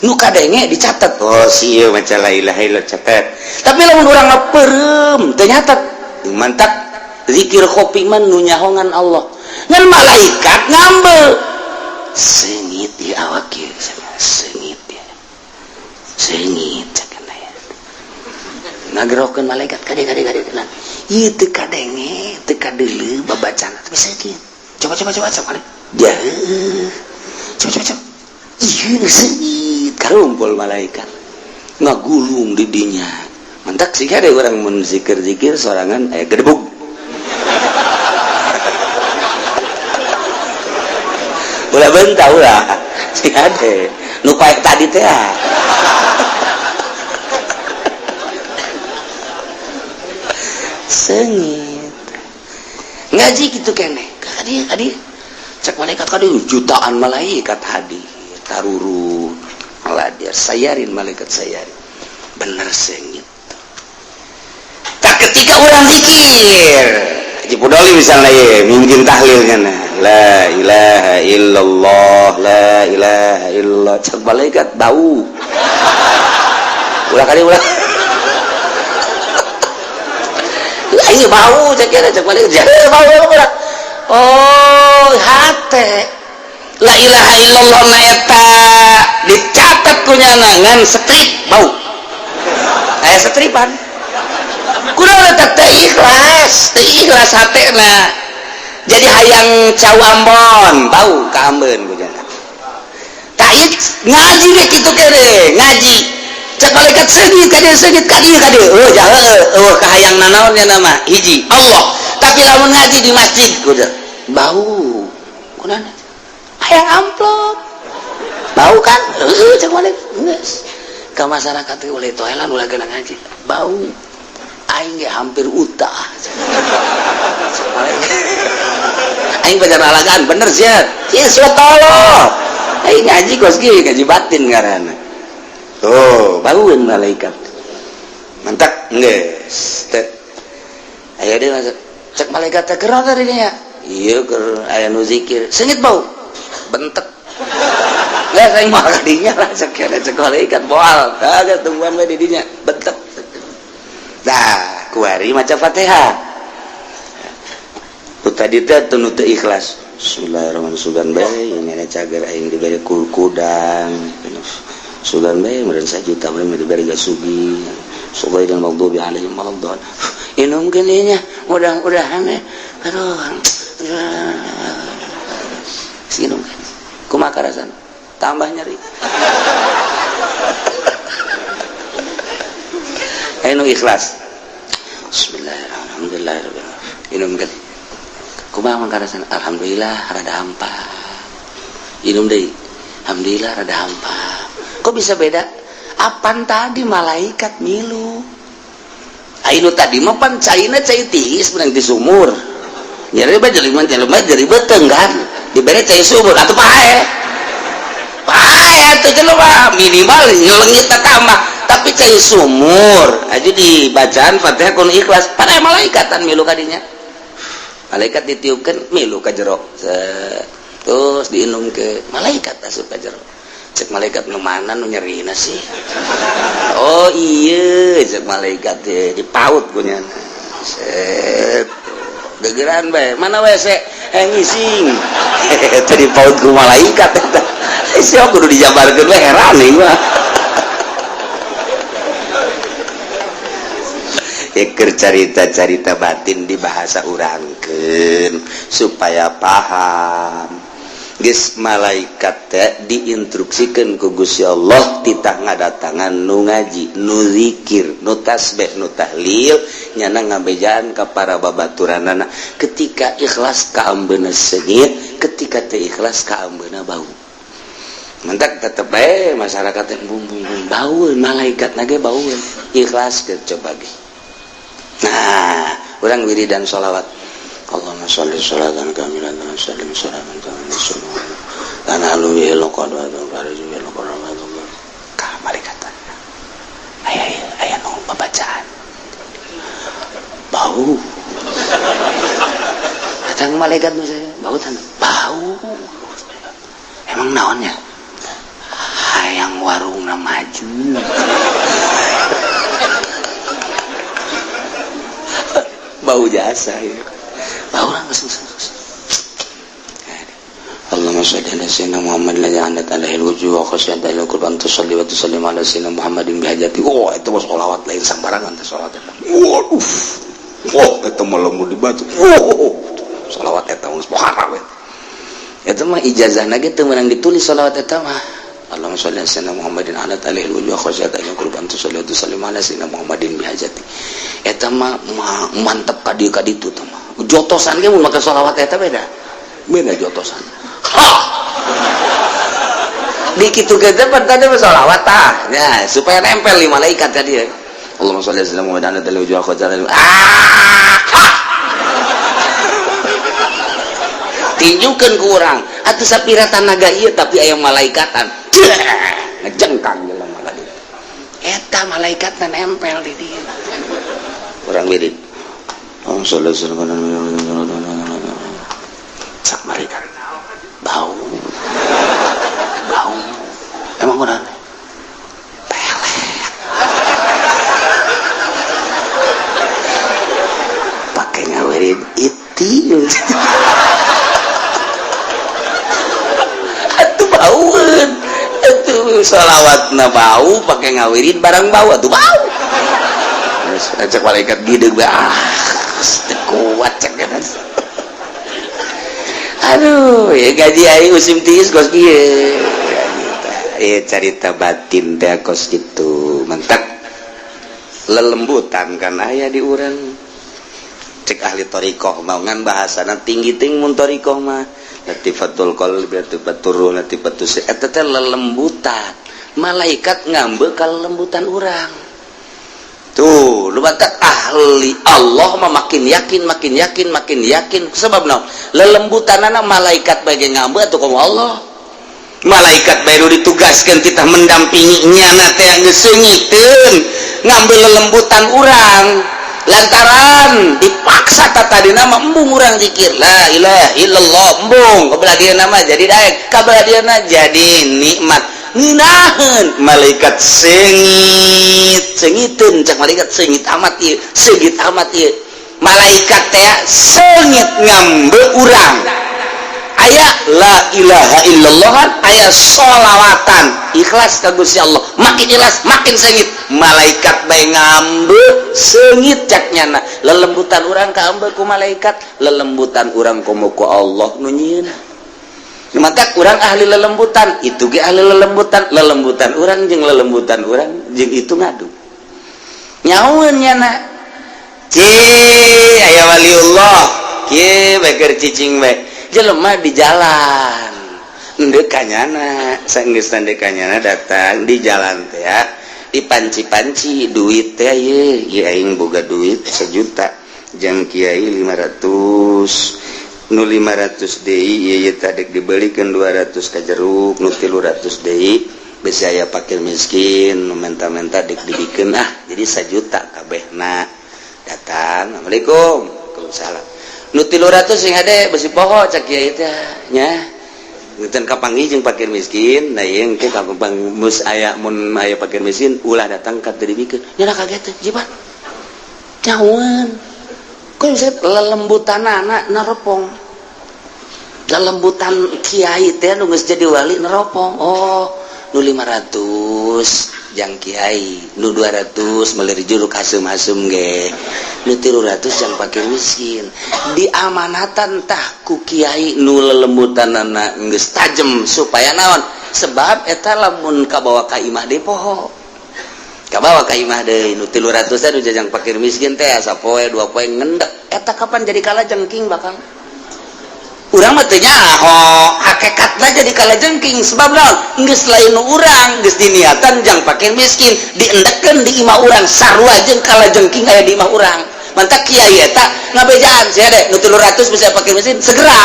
Nu kadenge dicatat. Oh, si ieu maca la ilaha illallah catat. Tapi lamun urang mah peureum teu nyatet. Mantak zikir khofi mah nu nyahongan Allah. Ngan malaikat ngambe. Seungit di awak ieu, seungit ya. Seungit cenah ya. Ngagerokeun malaikat kade kade kade. Ieu teu kadenge, teu kadeuleu babacana tapi seungit. Coba coba coba coba. Dia. Coba coba coba. Ieu seungit. Karumpul malaikat ngagulung di dinya. Mantak sih ada orang mun zikir-zikir sorangan aya gedebug. Ulah bentah ulah. Sih ada nu paek tadi teh. Sengit. Ngaji kitu keneh. Kadi kadi cek malaikat kadi jutaan malaikat hadir tarurut. Hadir sayarin malaikat sayarin. Bener sengit. Tak ketika orang zikir Haji Pudoli misalnya ye mungkin tahlilnya nah la ilaha illallah la ilaha illallah cek malaikat bau. Ulah kali ulah. Ayo bau cek kira cek malaikat bau ulah. Oh hate la ilaha illallah na eta dicatat kunyana ngan strip bau. Aya setripan. Kudu eta teu ikhlas hatena. Jadi hayang cau Ambon, bau ka ambeun kunyana. Tah ieu ngaji ge kitu kene, ngaji. Cek malaikat seungit ka dieu seungit ka dieu ka dieu. Eueuh jahe eueuh ka hayang nanaon nya nama hiji Allah. Tapi lamun ngaji di masjid kudu bau. Kunaon? Hayang amplop. Bau kan? Heueuh cek malaikat geus. Ka masyarakat teh ulah toelan ulah geuna ngaji. Bau. Aing ge hampir utah. Aing pacar alagan bener sia. Ieu surat tolong. Aing ngaji kos ge ngaji batin ngaranna. Tuh, baueun malaikat. Mantak geus. Teh. Aya deui masuk. Cek malaikat teh keur tadi nya. Ieu keur aya nu zikir. Seungit bau. Bentek. Geus aing mah kadinya lah cek cek malaikat moal. Kagak tungguan we di dinya. Bentek. Dah, kuari maca Fatihah. Tu tadi teh teu nu teu ikhlas. Bismillahirrahmanirrahim. Sugan bae ini ada cager aing dibere kudang. Sugan bae meureun sajuta bae dibere gasugi. Sugaidil maghdubi alaihim waladdallin. Inumkeun ieu nya, mudah-mudahan aduh. Sinumkeun. Kumaha karasana? Tambah nyeri. Ayo ikhlas. Bismillahirrahmanirrahim. Inum kan. Kumaha mangkarasana? Alhamdulillah rada hampa. Inum deui. Alhamdulillah rada hampa. Kok bisa beda? Apan tadi malaikat milu. Ayo tadi mah pan caina cai tiis menang di sumur. Nyeri bae jelema jelema jadi beuteung kan. Dibere cai sumur atuh pae. Pae atuh jelema minimal nyelengit tambah. Tapi cai sumur aja dibacaan Fatihah kun ikhlas pada malaikatan milu kadinya. Malaikat ditiupkan milu ka jero. Terus diinum ke malaikat asup ka jero. Cek malaikat nu mana nu nyerina sih? Oh iya cek malaikat teh dipaut kunyana. Set. Gegeran bae. Mana WC? Ngising. Eta dipaut ku malaikat eta. Sia kudu dijabarkeun we heran ieu mah. Eker carita-carita batin di bahasa urangkeun supaya paham. Geus malaikat teh diinstruksikeun ku Gusti Allah titah ngadatangan nu ngaji, nu zikir, nu tasbih, nu tahlil, nyana ngabejaan ka para babaturanana. Ketika ikhlas ka ambeuna seungit, ketika teu ikhlas ka ambeuna bau. Mantak tetep bae masyarakat teh bung bung bung baueun malaikat na ge baueun. Ikhlas ke coba ge. Nah, urang wiridan sholawat. Allahumma sholli sholatan kamilatan wa sallim salaman kamilan. Kana alu yelo qad wa fariju yelo qad ka malaikatan. Aya aya nu babacaan. Bau. Datang malaikat nu saya, bau tan. Bau. Emang naonnya? Hayang warungna maju. Bau jasa ya. Bau langsung. Allahumma sholli ala sayyidina Muhammad alladzi anat alaihi alwujuh wa khasyat alaihi alqurban tusalli wa tusallim ala sayyidina Muhammadin bihajati. Oh, itu mah sholawat lain sembarangan teh sholawat eta. Waduh. Wah, eta mah lamun dibaca. Oh, sholawat eta geus muharram eta. Eta mah ijazahna ge teu meunang ditulis sholawat eta mah. Allahumma sholli ala sayyidina Muhammadin ala alihi wa khasyata ila qurban tu salli ala sayyidina Muhammadin bihajati. Eta mah mantep ka dieu ka ditu teh mah. Jotosan ge mun make sholawat eta beda. Beda jotosan. Ha. Di kitu ge teh pan tadi sholawat tah. Ya, supaya nempel di malaikat tadi. Allahumma sholli ala sayyidina Muhammadin ala alihi wa khasyata. Ah. Ha. Tinjukeun ku urang. Atuh sapira tanaga ieu tapi aya malaikatan. Ngejengkang jelema ka dieu. Eta malaikatna nempel di dieu. Urang wirid. Cak mereka bau. Bau. Emang urang pelet. Pake ngawirid itil. Atuh baueun. Atuh sholawatna bau pake ngawirid barang bau atuh bau. Terus cek malaikat gideg bae ah teu kuat cek eta. Aduh, ya gaji aing musim tiis kos kieu. Ieu carita batin teh kos kitu. Mentak lelembutan kan aya di urang. Cek ahli thariqah mah ngan bahasana tinggi ting mun thariqah mah. Latifatul qalbi, latifatur ruh, latifatus sir. Eta teh lelembutan. Malaikat ngambe ka lelembutan urang. Tuh, lu batak ahli Allah mah makin yakin, makin yakin, makin yakin. Sebab naon? Lelembutanana malaikat bae ngambe atuh komo Allah. Malaikat bae nu ditugaskeun kita mendampingi nyana teh geus seungiteun ngambe lelembutan urang. Lantaran dipaksa tadina mah embung urang zikir la ilaha illallah embung kabelah dieuna mah jadi daek kabelah dieuna jadi nikmat. Ngeunaheun malaikat seungit seungiteun cak malaikat seungit amat ieu seungit amat ieu malaikat teh seungit ngambe urang aya la ilaha illallah aya sholawatan ikhlas ka Gusti Allah makin ikhlas makin seungit malaikat bae ngambe seungit cak nyana lelembutan urang kaambe ku malaikat lelembutan urang komo ku Allah nu nyieuna. Maka kurang ahli lelembutan itu ge ahli lelembutan lelembutan urang jeung lelembutan urang jeung itu ngadu nyaun nyana ci aya waliullah kieu bae keur cicing bae jelema di jalan endeu ka nyana saenggeus endeu ka nyana datang di jalan teh ya dipanci-panci duit teh ieu ieu aing boga duit 1 juta jeung kiai 500 nu 500 deui ieu teh dek dibelikeun 200 ka jeruk nu 300 deui besi aya fakir miskin nu menta-menta dek dibikeun ah jadi 1 juta kabehna datang assalamualaikum waalaikumsalam nu 300 sing hade besi poho cak kiai teh nya ngeuteun kapanggih jeung fakir miskin nah ieu engke kapampang mus aya mun aya fakir miskin ulah datang ka teu dibikeun nya kaget teh jibat nyawan kok bisa lelembutanana neropong lelembutan kiai teh nu geus jadi wali neropong oh nu 500 jang kiai nu 200 meuli jeruk hasem-hasem ge nu 300 jang fakir miskin diamanatan tah ku kiai nu lelembutanana geus tajem supaya naon sebab eta lamun kabawa ka imah deui poho kabawa ka imah deui nu 300 teh nu jajang fakir miskin teh sapoe dua poe ngendek eta kapan jadi kalajengking bakal urang mah teu nyaho hakikatna jadi kalajengking sebab naon geus lain nu urang geus diniatan jang fakir miskin diendekeun di imah urang sarua jeung kalajengking aya di imah urang mantak kiai eta ngabejaan sia de nu 300 bisa fakir miskin segera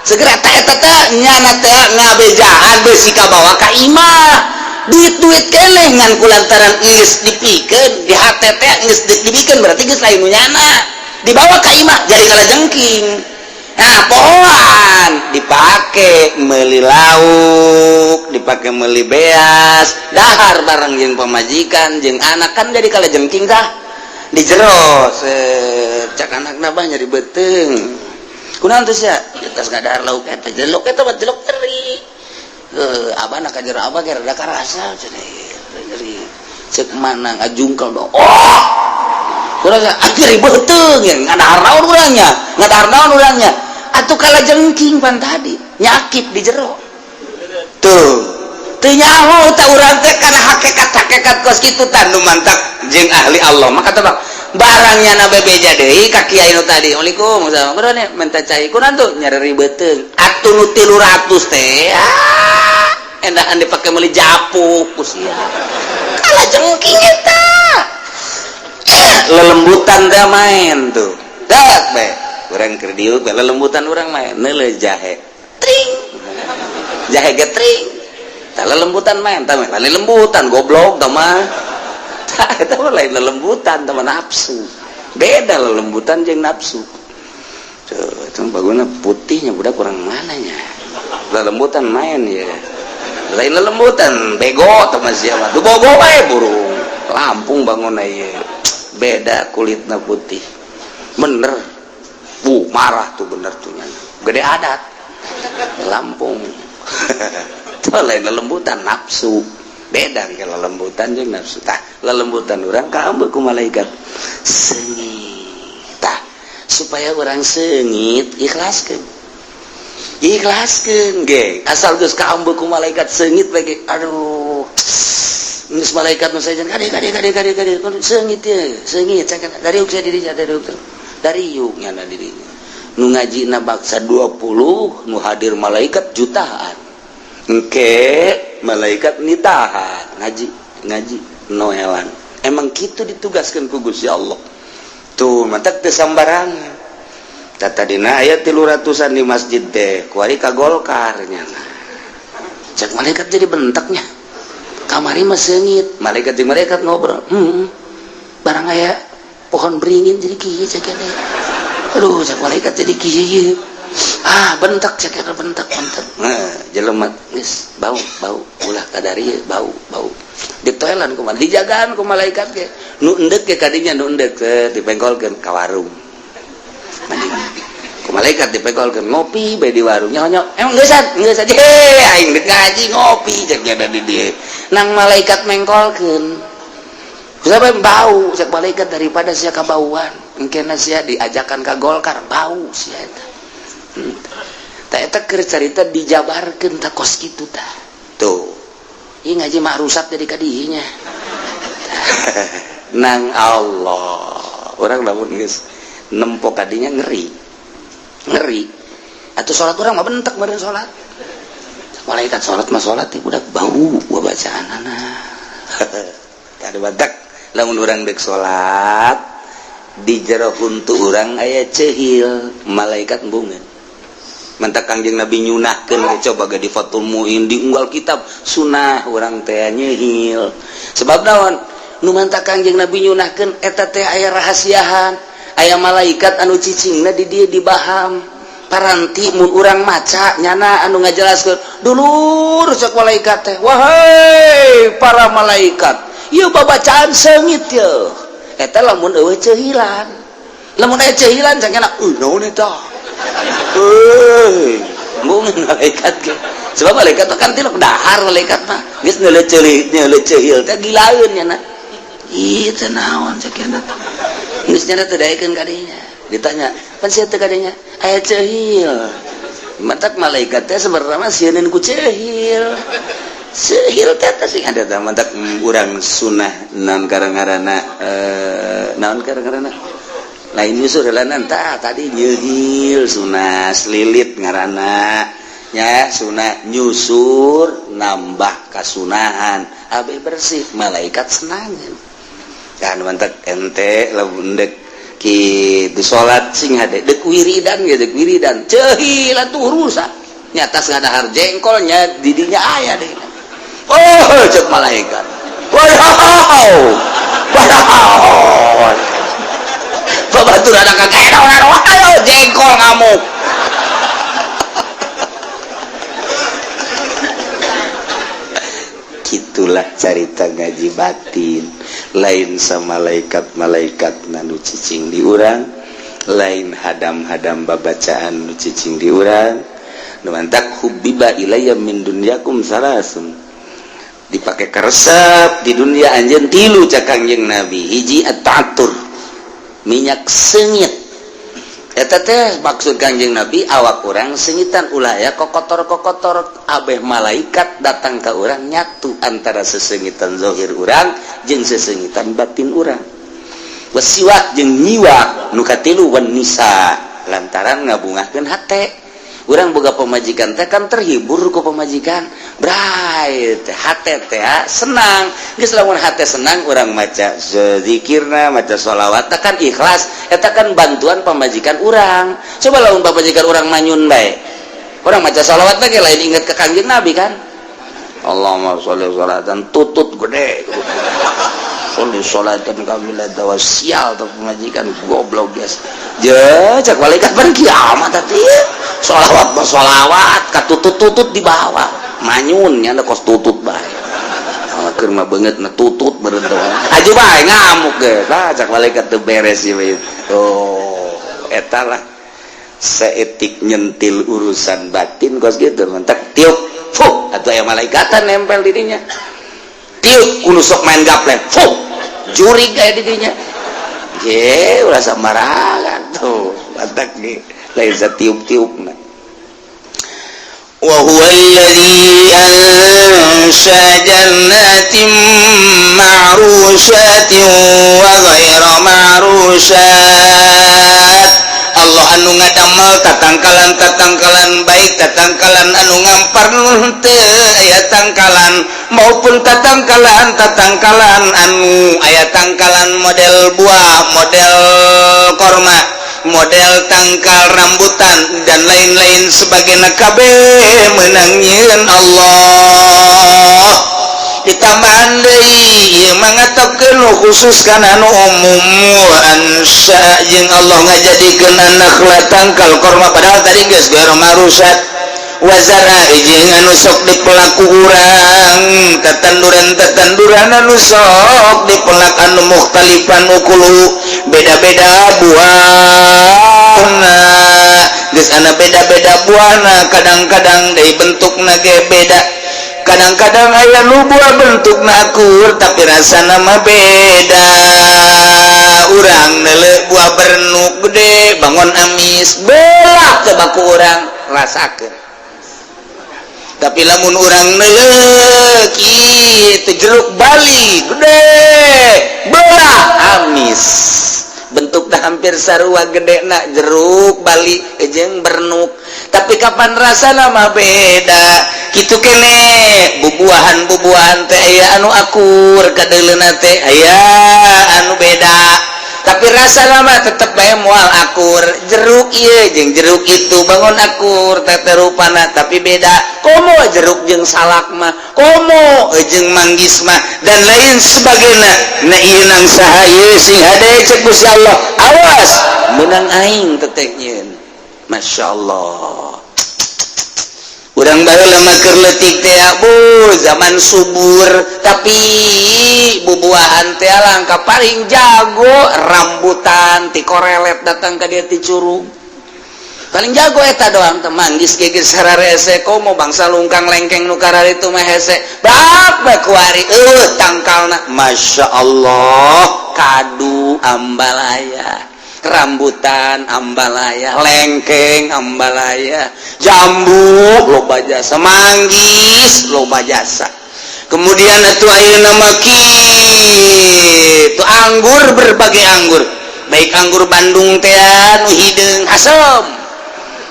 segera ta eta teh nyana teh ngabejaan beusi kabawa ka imah duit-duit keneh ngan kulantaran geus dipikeun di hate teh geus dibikeun berarti geus lain nu nyana dibawa ka imah jadi kalajengking. Nah, pohoan dipake meuli lauk, dipake meuli beas, dahar bareng jeung pamajikan jeung anak kan jadi kalajengking tah. Di jero cak anakna bah nyari beuteung. Kunaon teh sia? Tas ngadahar lauk eta jelok eta mah jelok teri. Heuh, abah na ka jero abah ge rada karasa cenah nyeri. Cek mana ngajungkel do. Oh! Kurang nyeri beuteung ya ngadahar naon urangnya, ngadahar naon urangnya. Atuh kalajengking pan tadi nyakit di jero. Tuh. Teu nyaho tah urang teh kana hakikat-hakikat kos kitu tah. Nu mantak jeung ahli Allah maka tebak barangnya na bebeja deui ka kiai nu tadi. Waalaikumsalam, kunaon minta cai? Kunaon tuh? Nyari beuteung atuh. Nu 300 teh, ah, endahan dipake meuli japuk ku sia kala jengking. Eta lelembutan teh main tuh dak bae urang keur diuk bae lelembutan urang main neuleuh jahe tring, jahe ge tring. Tah, lelembutan main tah, lain lelembutan, goblok. Tah mah, tah eta mah lain lelembutan, tah mah nafsu. Beda lelembutan jeung nafsu. Tuh, itu baguna putihnya budak kurang mananya. Lelembutan main ya lain lelembutan, bego tah mah. Siapa tuh bogo bae burung Lampung bangun ieu beda kulitna putih bener. Bu marah tuh, bener tuh nyana gede adat Lampung. Tuh lain lelembutan, nafsu. Beda ke lelembutan jeung nafsu. Tah, lelembutan urang kaambeu ku malaikat seungit. Tah, supaya urang seungit, ikhlaskeun, ikhlaskeun ge. Asal geus kaambeu ku malaikat seungit bae ge. Aduh, geus malaikat nu sajan kade kade kade kade kade seungit ye, seungit dari sia dirinya, dari dari yuk nyana dirinya. Nu ngaji na baksa 20, nu hadir malaikat jutaan. Engke malaikat nitahan ngaji ngaji noelan. Emang gitu ditugaskan ku Gusti Allah tuh, mantak teu sambarangan. Tata dina aya 300-an di masjid teh kuari ka Golkar nyana. Cek malaikat jadi bentaknya kamari mah seungit. Malaikat di malaikat ngobrol, barang aya pohon beringin jadi kieu." Cek teh, aduh, cek malaikat jadi kieu. Ah, bentak, cek eta, bentak bentak. Nah, jelema geus bau bau, ulah kadari bau bau. Ditoelan kumaha, dijagaan ku malaikat ge. Nu endek ge kadinya, nu endek ke dipengkolkeun ka warung. Mandi ku malaikat dipengkolkeun, ngopi bae di warung. Nyo emang geus geus aja aing dek ngaji ngopi, cek nya di dieu. Nang malaikat mengkolkeun. Siapa bau, cek malaikat, daripada sia kabauan engkena sia diajakan ka Golkar bau sia eta. Tah, eta keur carita dijabarkeun tah kos kitu tah. Tuh. Ieu ngaji mah rusak jadi kadinya. Nang Allah. Urang lamun geus nempo kadinya ngeri. Ngeri. Atuh salat urang mah bentek meureun salat. Malaikat salat mah salat teh budak bau gua bacaanana. Tah, badak lamun urang dek salat di jero huntu urang aya cehil, malaikat embungeun. Mantak Kangjeng Nabi nyunahkeun we, coba ge di Fathul Muin, di unggal kitab sunah urang teh nyehil. Sebab naon nu mantak Kangjeng Nabi nyunahkeun eta teh? Aya rahasiahan, aya malaikat anu cicingna di dieu, di baham. Paranti mun urang maca nyana anu ngajelaskeun, "Dulur," cek malaikat teh, "wahai para malaikat, ieu babacaan seungit ye." Eta lamun eueuh cehilan. Lamun aya cehilan cangkena, "Naon eta?" Euy, embungeun malaikat ge. Sebab malaikat mah kan tilok dahar, malaikat mah geus neuleuh ceuli, neuleuh cehil teh gilaeun nyana. "Ih, teh naon?" cek nyana. Geus nyana teh daekeun kadinya. Ditanya, "Pan sia teh kadinya aya cehil?" Matak malaikat teh sebenarnya mah sieun ku cehil. Cehil teh teh sing ada teh. Matak urang sunah naon karang-karana, naon karang-karana lain nyusur heulanan tah tadi nyehil sunah selilit ngaranna nya, sunah nyusur nambah kasunahan abe bersih, malaikat senangan kan. Mantak ente lamun dek kitu salat sing hade, dek wiridan ge, dek wiridan cehil atuh rusak nyata ngadahar jengkolnya didinya aya deh. Oh, cek malaikat, "Wow, wow." Babatur ada kakek, ayo jengkol ngamuk. Gitulah carita ngaji batin. Lain sama malaikat-malaikat nu cicing di urang, lain hadam-hadam babacaan nu cicing di urang. Nu mantak hubbiba ilayya min dunyakum salasun, dipakai karesep di dunia anjeun tilu cak Kangjeng Nabi. Hiji, at-ta'attur, minyak seungit. Eta teh maksud Kanjeng Nabi, awak urang seungitan, ulah ya kokotor-kokotor, abeh malaikat datang ke urang nyatu antara seseungitan zohir urang jeung seseungitan batin urang. Wasiwak, jeung nyiwak. Nu katilu, wan nisa, lantaran ngabungahkeun hate. Urang boga pemajikan teh kan terhibur ku pemajikan, bright hate teh senang. Geus, lamun hate senang, urang maca zikirna, maca sholawat kan ikhlas. Eta kan bantuan pemajikan urang. Coba lamun pemajikan urang manyun bae, urang maca sholawat teh lain inget ke Kanjeng Nabi kan. Allahumma sholli sholatan, tutut gede, sholli sholatan kamilatan, sial tuh pemajikan goblok guys. Je, cek malaikat pan kiamat tadi sholawat mah sholawat katutut-tutut di bawah manyun nya, kos tutut bae. Keur mah beungeut na tutut meureun aju bae ngamuk ge. Tah, cek malaikat teu beres ieu. Oh, eta lah seetik nyentil urusan batin kos gitu. Mentak tiup, fuh, atau aya malaikatan nempel di dinya. Tiup kudu sok main gaplek, fuh, jurig aya di dinya ge, ulah sembarangan tuh. Matak ge lain satiup-tiup. وهو الذي أنشأ جنات معروشات وغير معروشات. Allah anu ngadamel tatangkalan-tatangkalan, baik tatangkalan anu ngampar teu aya tangkalan maupun tatangkalan tatangkalan anu aya tangkalan, model buah, model korma, model tangkal rambutan, dan lain-lain sebagainya, kabeh menang nyieun Allah. Ditambahan deui ieu mangatokeun khusus kana anu umum. Ansya, jeung Allah ngajadikeun an-nakhla, tangkal korma, padahal tadi geus gairu ma'rusyat. Wa zar'a, jeung anu sok dipelak ku urang, tetanduran-tetanduran anu sok dipelak, anu mukhtalifan ukuluhu, beda-beda buahna. Geus ana beda-beda buahna, kadang-kadang dari bentukna ge beda. Kadang-kadang aya nu buah bentukna akur, tapi rasana mah beda. Urang neuleu buah bernuk gede, bangun amis, belah coba ku urang rasakeun. Tapi lamun urang neuleu kitu jeruk Bali gede, belah, amis. Bentuknya hampir sarua gede nak jeruk Bali jeung bernuk, tapi kapan rasa mah beda. Gitu kene bubuahan, bubuahan teh aya anu akur kadeuleuna teh, aya anu beda, tapi rasa mah tetep bae moal akur. Jeruk ieu jeung jeruk itu bangun akur teh rupana, tapi beda. Komo jeruk jeung salak mah, komo jeung manggis mah, dan lain sebagainya. Nah, ieu nang saha ieu? Sing hade, cek Gusti Allah, awas, menang aing teteh nyieun. Masya Allah. Urang baheula mah keur leutik teh, bu, zaman subur, tapi bubuahan teh langka. Paling jago rambutan ti korelet datang ka dia ti curug, paling jago eta doang teh. Manggis ge geus sararese, komo bangsa lungkang lengkeng nu itu mah hese bab kuari eueuh tangkalna. Masya Allah, kadu ambalaya, rambutan ambalaya, lengkeng ambalaya, jambu loba jasa, manggis loba jasa. Kemudian atuh ayeuna mah kitu anggur, berbagai anggur, baik anggur Bandung teh nu hideung asem,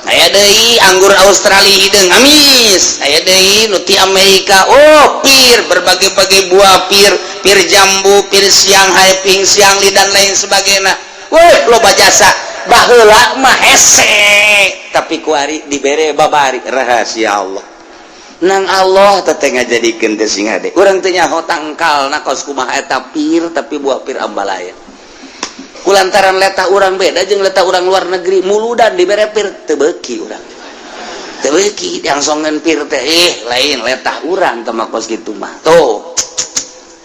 aya deui anggur Australia hideung amis, aya deui nu ti Amerika. Oh, pir, berbagai-bagai buah pir, pir jambu, pir Shanghai, ping Siangli, dan lain sebagainya. Woi, loba jasa. Baheula mah hese, tapi kuari dibere babari. Rahasia Allah nang Allah teh ngajadikeun teh sing hade. Urang teh nyaho tangkal na kos kumaha eta pir, tapi buah pir ambalaya. Kulantaran letah urang beda jeung letah urang luar negeri, muludan dibere pir teu beuki. Urang teu beuki diangsongeun pir teh. Ih, lain letah urang teh mah kos kitu mah. Tuh,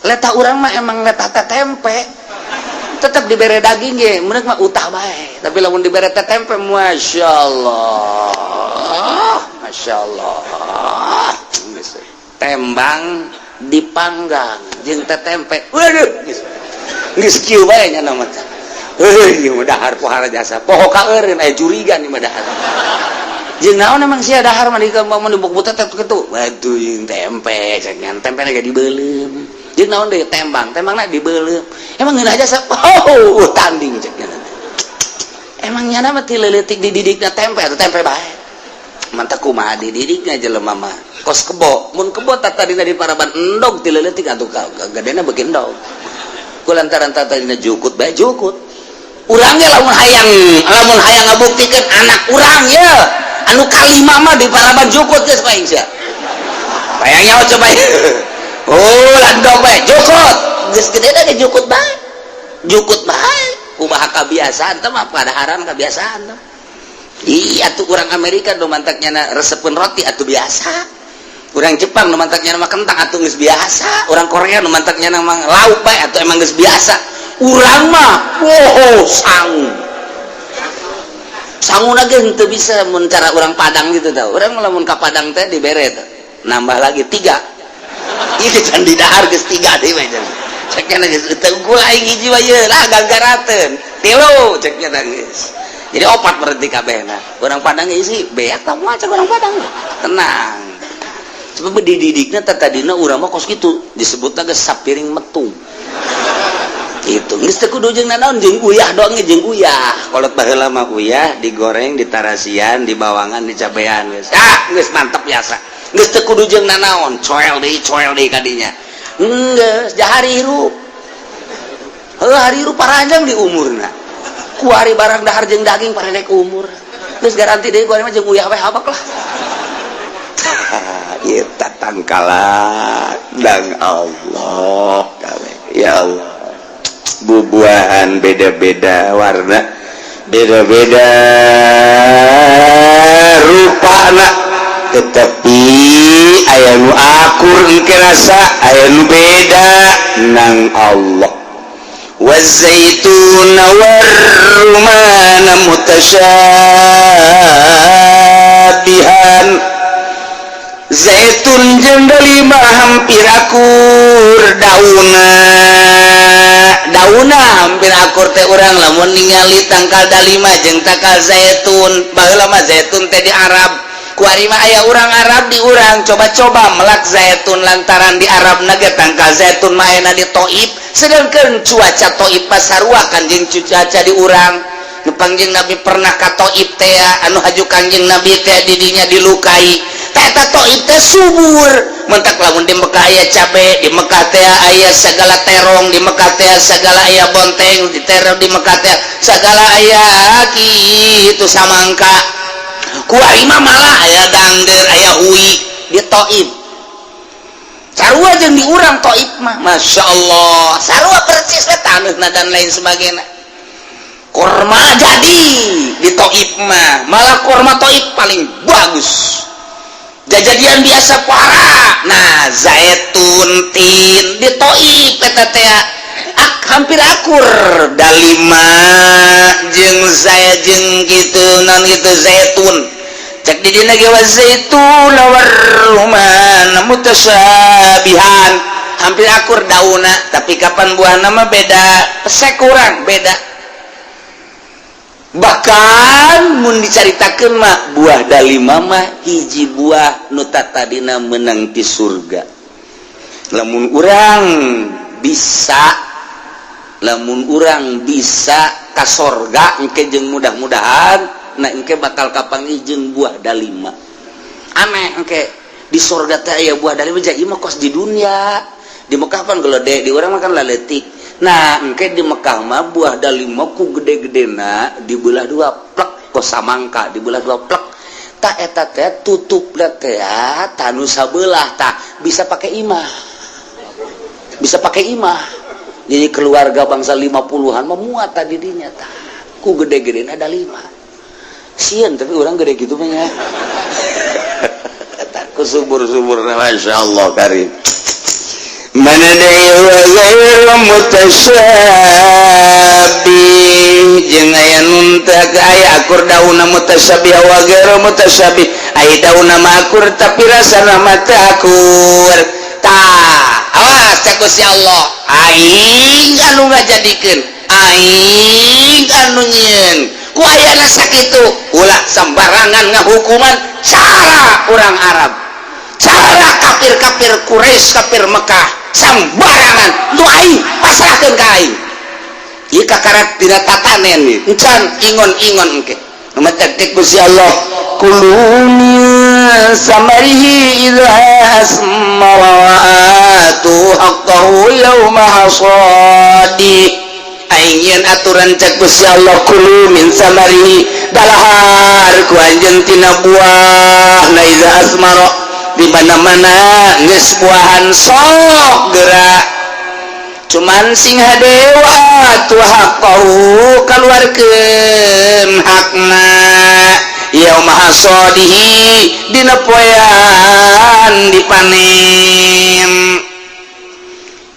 letah urang mah emang letah teh tempe, tetap dibere daging ge meunang mah utah bae. Tapi lamun dibere teh tempe, Masya Allah, Masya Allah, tembang dipanggang jeung teh tempe, waduh, geus geus kieu bae nya nama teh. Heuh, ieu mah dahar pohara jasa. Poho kaeureun aya jurigan ieu mah dahar. Jeung naon emang sia dahar mah di mau dibuk butet kitu. Waduh, jeung tempe cek nyan, tempe ge dibeuleum. Jeung naon deui tembang, tembangna dibeuleum. Emang ngeunah jasa. Oh, tanding cek nyan. Emang nyana mah ti leutik dididikna tempe atau tempe bae. Mantap, kumaha dididikna jelema mah. Kos kebo, mun kebo tadina di paraban endog ti leutik atuh gedena beuki endog. Ku lantaran tadina jukut bae jukut. Urang ge lamun hayang ngabuktikeun anak urang ye anu kalima mah di paraban jukut geus bae sia. Bayang nyawa coba. Oh, landong bae jukut. Geus gedena ge jukut bae. Jukut bae. Kumaha kabiasaan teh mah, padaharan kebiasaan teh. Iya tuh, orang Amerika nu mantaknya resepeun roti atuh biasa. Orang Jepang nu mantaknya mah kentang atuh geus biasa. Orang Korea nu mantaknya mah lauk bae atuh emang geus biasa. Urang mah wow, sangu. Sangu lagi henteu bisa mun cara orang Padang gitu tau. Urang lamun ka Padang teh dibere teh. Nambah lagi tiga. Ini can didahar geus tiga deui mah. Ceknya geus teu unggul aing hiji mah ieu lah gagarateun. Tilu ceknya geus. Jadi opat berarti kabehna. Orang Padang isi beak tah moal cek orang Padang. Tenang. Sebab dididikna tadina urang mah kos kitu, disebutna geus sapiring metung. Itu geus teu kudu jeung nanaon, jeung uyah doang ge, jeung uyah. Kolot baheula mah uyah digoreng, ditarasian, dibawangan, dicabean geus. Ah, geus mantep biasa. Geus teu kudu jeung nanaon, coel deui kadinya. Geus jahari hirup. Heuh, hari hirup paranjang di umurna. Kuari barang dahar jeung daging parendek umur. Geus garanti deui kuari mah jeung uyah we habak lah. Ieu tatangkalan dang Allah kabeh. Ya Allah. Bubuahan beda-beda warna, beda-beda rupana, tetapi aya nu akur engke rasa, aya nu beda nang Allah. والزيتون والرمان متشابها, zaitun jeung delima hampir akur dauna. Dauna hampir akur teh urang lamun ningali tangkal dalima jeung tangkal zaitun. Baheula mah zaitun teh di Arab. Kuari mah aya urang Arab di urang coba-coba melak zaitun, lantaran di Arab ge tangkal zaitun mah ayana di Taif, sedangkan cuaca Taif pasarua kan jeung cuaca di urang. Nu Kangjeng Nabi pernah ka Taif teh, anu haju Kangjeng Nabi teh didinya dilukai. Eta Taif teh subur mentak. Lamun di Mekah aya cabe, di Mekah teh aya segala terong, di Mekah teh segala aya bonteng, di terong di Mekah teh segala aya kitu samangka. Kuari mah malah aya dangder, aya hui di Taif. Sarua jeung di urang Taif mah, Masya Allah, sarua persis we taneuhna dan lain sebagainya. Korma jadi di Taif mah, malah korma Taif paling bagus, jajadian biasa parah. Nah, zaitun tin di Taif eta teh hampir akur dalima jeung saya jeung gitu non gitu zaitun. Cek di dina ge والزيتون والرمان متشابها, hampir akur dauna, tapi kapan buahna mah beda, pesek kurang beda. Bahkan mun dicaritakeun mah buah dalima mah hiji buah nu tadina menang di surga. Lamun urang bisa, lamun urang bisa ka sorga engke jeung mudah-mudahan, nah engke bakal kapanggih jeung buah dalima. Aneh, engke di sorga teh aya buah dalima. Jadi mah kos di dunia, di Mekah pan gede, di urang mah kan laletik. Nah, engke di Mekah mah buah dalima ku gede-gedena dibelah dua plek, kos samangka dibelah dua plek. Tak eta teh tutup teh tanu sabelah, tah bisa pakai imah, bisa pakai imah. Jadi keluarga bangsa 50-an memuat tadi dinya tah ku gede-gede ada lima sieun, tapi orang gede gitu mah ya ku subur-subur. Masya Allah karim. Mana deui وغير متشابه, jeung aya nun teh aya akur daunna, متشابه وغير متشابه, aya daunna mah akur tapi rasana mah teu akur. Tah, awas, cek Gusti Allah, aing anu ngajadikeun aing. Sakitu ulah sembarangan ngahukuman cara orang Arab, cara kafir-kafir Quraisy, kafir Mekah, sembarangan. Nu aing pasrahkeun ka aing ieu, kakarak tina tatanen ieu encan ingon-ingon engke. Nu matak Gusti Allah, kulu min samarihi idza asmara wa atu haqqahu yauma hasadi. Aing yen aturan, cek Gusti Allah, kulu min samarihi, dalahar ku anjeun tina buah na, iza asmara, di mana-mana geus buahan sok gerak, cuman sing hade wa atu haqqahu, kaluarkeun hakna, yauma hasadihi, dina poean dipanen.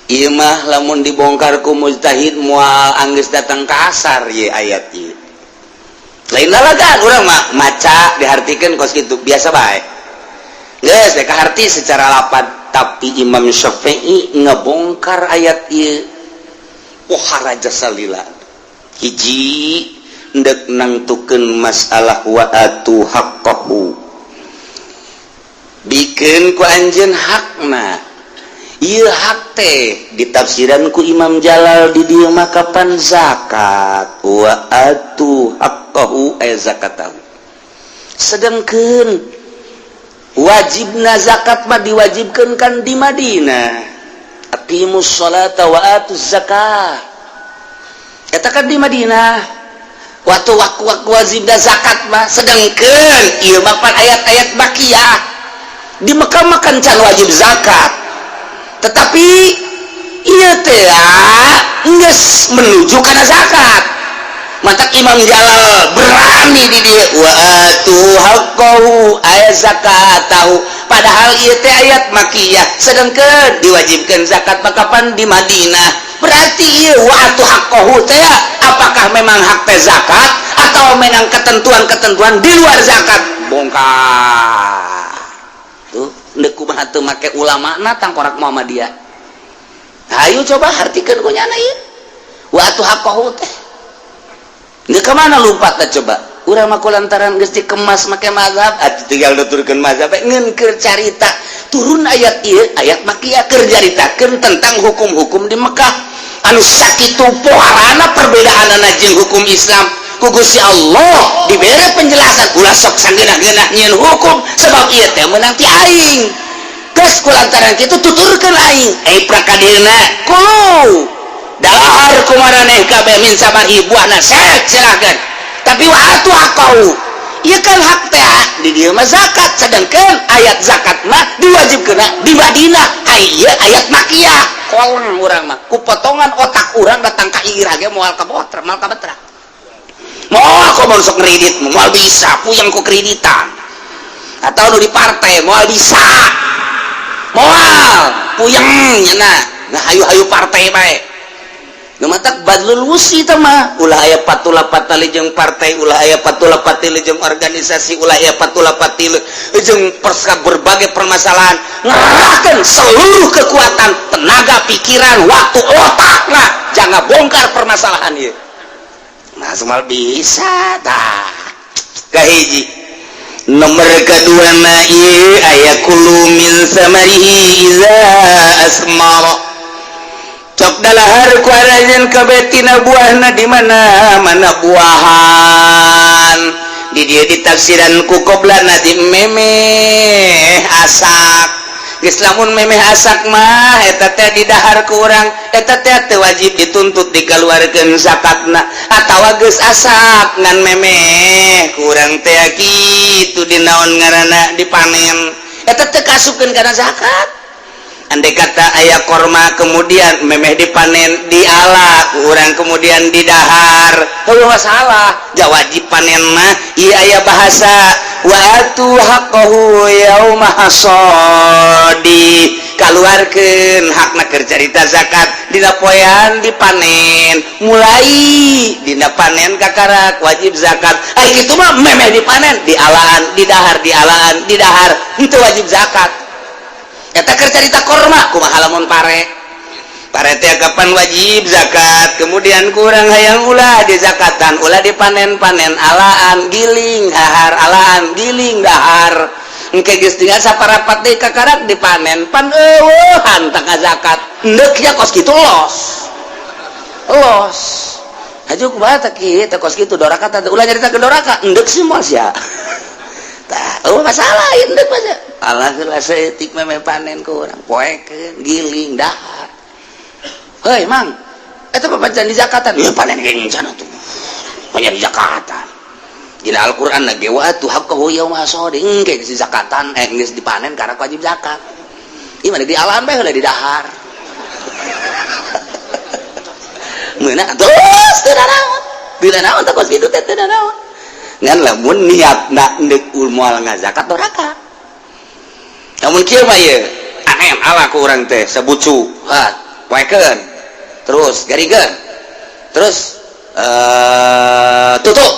Ieu mah lamun dibongkar ku mujtahid moal anggeus datang ka asar ye ayat ieu. Lain lalagan urang mah maca dihartikeun kos kitu biasa bae. Geus dek kaharti secara lapad, tapi Imam Syafi'i ngebongkar ayat ieu. Wah, raja salila. Hiji ndek nangtukeun masalah wa atu haqqahu. Bikeun ku anjeun hakna. Ieu hak teh ditafsiran ku Imam Jalal di dieu mah kapan zakat, wa atu haqqahu ay zakatahu. Sedangkan wajibna zakat mah diwajibkan kan di Madinah, aqimus sholata wa atuz zakah, eta kan di Madinah waktu waktu waktu wajibna zakat mah. Sedangkan ieu mah pan ayat-ayat makiyah, di Mekah mah kan can wajib zakat, tetapi ieu teh geus menuju kana zakat. Matak Imam Jalal berani di dieu, wa atu haqqahu ay zakatahu, padahal ieu teh ayat makiyah, sedangkan diwajibkan zakat mah kapan di Madinah. Berarti ieu wa atu haqqahu teh apakah memang hak teh zakat atau memang ketentuan-ketentuan di luar zakat? Bongkar tuh, ndek kumaha teu make ulama na tangkorak Muhammadiyah. Ayo coba hartikeun ku nyana ieu wa atu haqqahu teh. Nggak kemana lompat coba? Urang mah lantaran geus dikemas make mazhab, atuh tinggal nuturkeun mazhab ngeun keur carita turun ayat ieu, ayat makiyah, keur caritakeun tentang hukum-hukum di Mekah anu sakitu poharana perbedaanana jeung hukum Islam. Ku Gusti Allah dibere penjelasan, ulah sok sanggeunah-geunah nyieun hukum, sebab ieu teh meunang ti aing. Geus ku lantaran kitu tuturkeun aing, eh prakadilna kulu, dalahar kumaraneh kabeh, min samarihi, buahna sek silakan, tapi wa atu haqqahu, ieu kan hak teh di dieu mah zakat, sedangkan ayat zakat mah diwajibkeun di Madinah, ai ieu ayat makiyah. Kolong urang mah ku potongan otak urang datang ka ira ge moal kabotra, moal kabetra, moal. Komo sok kredit moal bisa, puyeng ku kreditan atau nu di partai moal bisa, moal puyeng nyana. Nah, hayu-hayu partai bae. Nu matak badlul wusi teh mah ulah aya patula patali jeung partai, ulah aya patula patali jeung organisasi, ulah aya patula patali jeung perska berbagai permasalahan. Ngerahkan seluruh kekuatan, tenaga, pikiran, waktu, otak lah, jangan bongkar permasalahan ieu. Nah, semua bisa tah. Kahiji, nomor kedua na ieu aya kulu min samarihi iza asmara, cok dalahar ku aranjeun kabeh tina buahna. Di mana mana buahan di dieu ditafsiran ku qoblana di memeh asak. Geus lamun memeh asak mah eta teh didahar ku urang, eta teh teu wajib dituntut dikeluarkeun zakatna, atawa geus asak ngan memeh ku urang teh kitu di naon ngaranna dipanen, eta teh kasupkeun kana zakat. Andai kata aya korma kemudian memeh dipanen, diala kurang, kemudian didahar, heueuh masalah ja wajib panen mah. Ieu aya bahasa wa atu haqqahu yauma hasadi, kaluarkeun hakna keur carita zakat dina poean dipanen. Mulai dina panen kakarak wajib zakat. Ai kitu mah memeh dipanen, dialaan, didahar, dialaan, didahar, henteu wajib zakat. Eta keur carita korma. Kumaha lamun pare? Pare teh kapan wajib zakat? Kemudian kurang hayang ulah di zakatan, ulah dipanen-panen, alaan, giling, dahar, alaan, giling, dahar. Engke geus tinggal saparapat deui, kakarak dipanen, pan eueuhan tah zakat. Endek ya kos kitu, los. Los. Haju kumaha teh kieu teh, kos kitu doraka teh, ulah nyarita ke doraka, endek sih moal sia. Tah, eueuh masalah endek mah. Alah heula saeutik meme panen ku urang, poekeun, giling, dahar. Hei Mang, eta papacan di zakatan. Ya panen geng sana tuh. Banyak di zakatan. Dina Al-Qur'an lagi wa atu haqqahu yauma hasadi. Engke geus zakatan, eh, geus dipanen karena wajib zakat. Ieu mah di alam bae heula di dahar. Meunang terus teu naon. Teu naon teh kos kitu teh, teu naon. Ngan lamun niatna endek moal ngazakat, doraka. Lamun kieu mah ieu, aneh ala ku urang teh sabucu. Ha, poekeun. Terus garingkeun, terus tutup,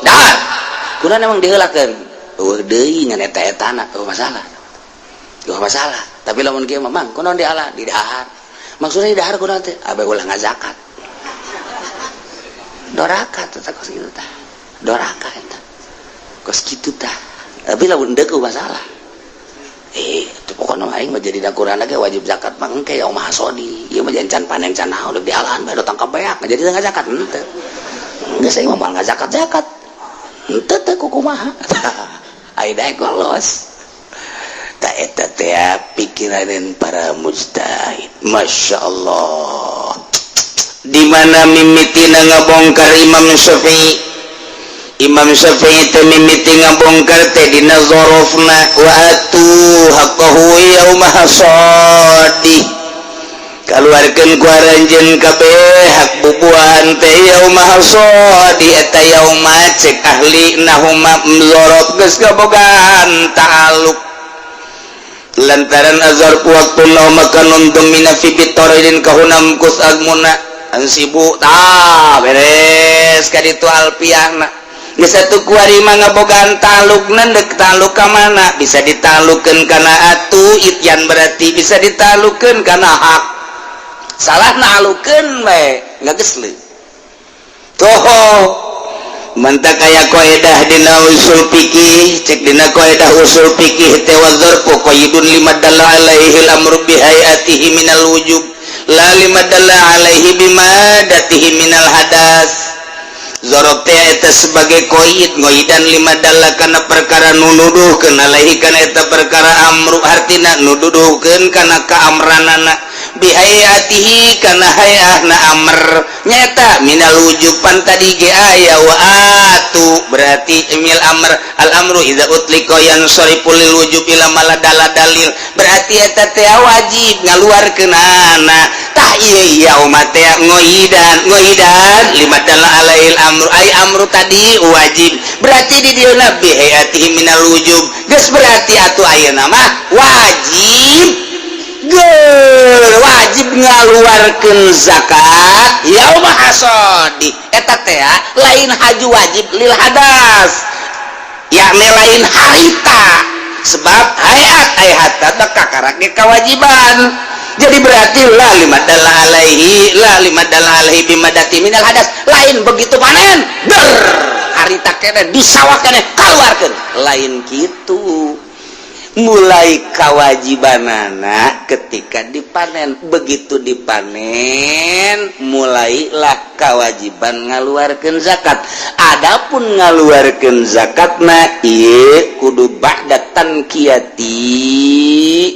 dahar. Kunaon emang diheulakeun? Eueuh deui ngan eta etana, eueuh masalah, eueuh masalah. Tapi lamun kieu mah, Mang, kunaon di ala di dahar? Maksudnya di dahar kunaon teh? Abe ulah ngazakat, doraka teh kos kitu tah, doraka eta kos kitu tah. Tapi lamun deuk masalah, eh, itu pokoknya aing mah jadi dakuran lagi wajib zakat mah engke yauma hasadi. Ieu mah can panen, can naon, di alahan bae tangkap beak jadi teu zakat henteu. Geus aing mah moal ngazakat zakat henteu teh kumaha ai daek los. Ta eta teh pikiranan para mujtahid, Masya Allah. Di mana mimitina ngabongkar Imam Syafi'i? Imam Syafi'i teh mimiti ngabongkar teh dina zorofna wa atu haqqahu yauma hasadi, kaluarkeun ku aranjeun kabeh hak bubuahan teh yauma hasadi. Eta yauma cek ahli nahuma zorof geus kabogaan ta'aluk lantaran azar waktu lau maka nuntung mina fi bitoridin kahunam kus agmuna ansibu ta beres kaditu alpiahna. Geus satu kuari mah ngabogaan talukna, dek taluk ka mana? Bisa ditalukeun kana atu ityan, berarti bisa ditalukeun kana hak. Salah nalukeun we ngagesleuk toho. Mantak aya kaidah dina usul fikih. Cek dina kaidah usul fikih teh, wa dzarfu qaidun lima dalla alaihi al-amru bi hayatihi minal wujub la lima dalla alaihi bimadatihi minal hadas. Zorof teh eta sebagai koid, ngoidan lima dalla kana perkara nunuduhkeun, alaihi kana eta perkara, amru hartina nududuhkeun kana kaamranana, bihayatihi kana hayahna amr nyata, minal wujub. Pan tadi ge aya wa atu, berarti emil amr. Al amru idza utliqa yansarifu lil wujub ila maladala dalil, berarti eta teh wajib ngaluarkeunana. Tah, ieu yauma teh ngoidan, ngoidan lima dalla alaihil amru, ay amru tadi wajib, berarti di dieu bihayatihi minal wujub. Geus berarti atuh ayeuna mah wajib. Ger, wajib ngaluarkeun zakat yauma hasadi eta teh lain haju wajib lil hadas, yakni lain harita, sebab hayat ay hatta teh kakarak ge kewajiban. Jadi berarti la lima dalla alaihi, la lima dalla alaihi bimadati minal hadas. Lain begitu panen ber harita kene di sawah kene keluarkeun, lain gitu. Mulai kewajibanana ketika dipanen. Begitu dipanen, mulailah kewajiban ngaluarkeun zakat. Adapun ngaluarkeun zakatna ieu kudu ba'da tanqiyati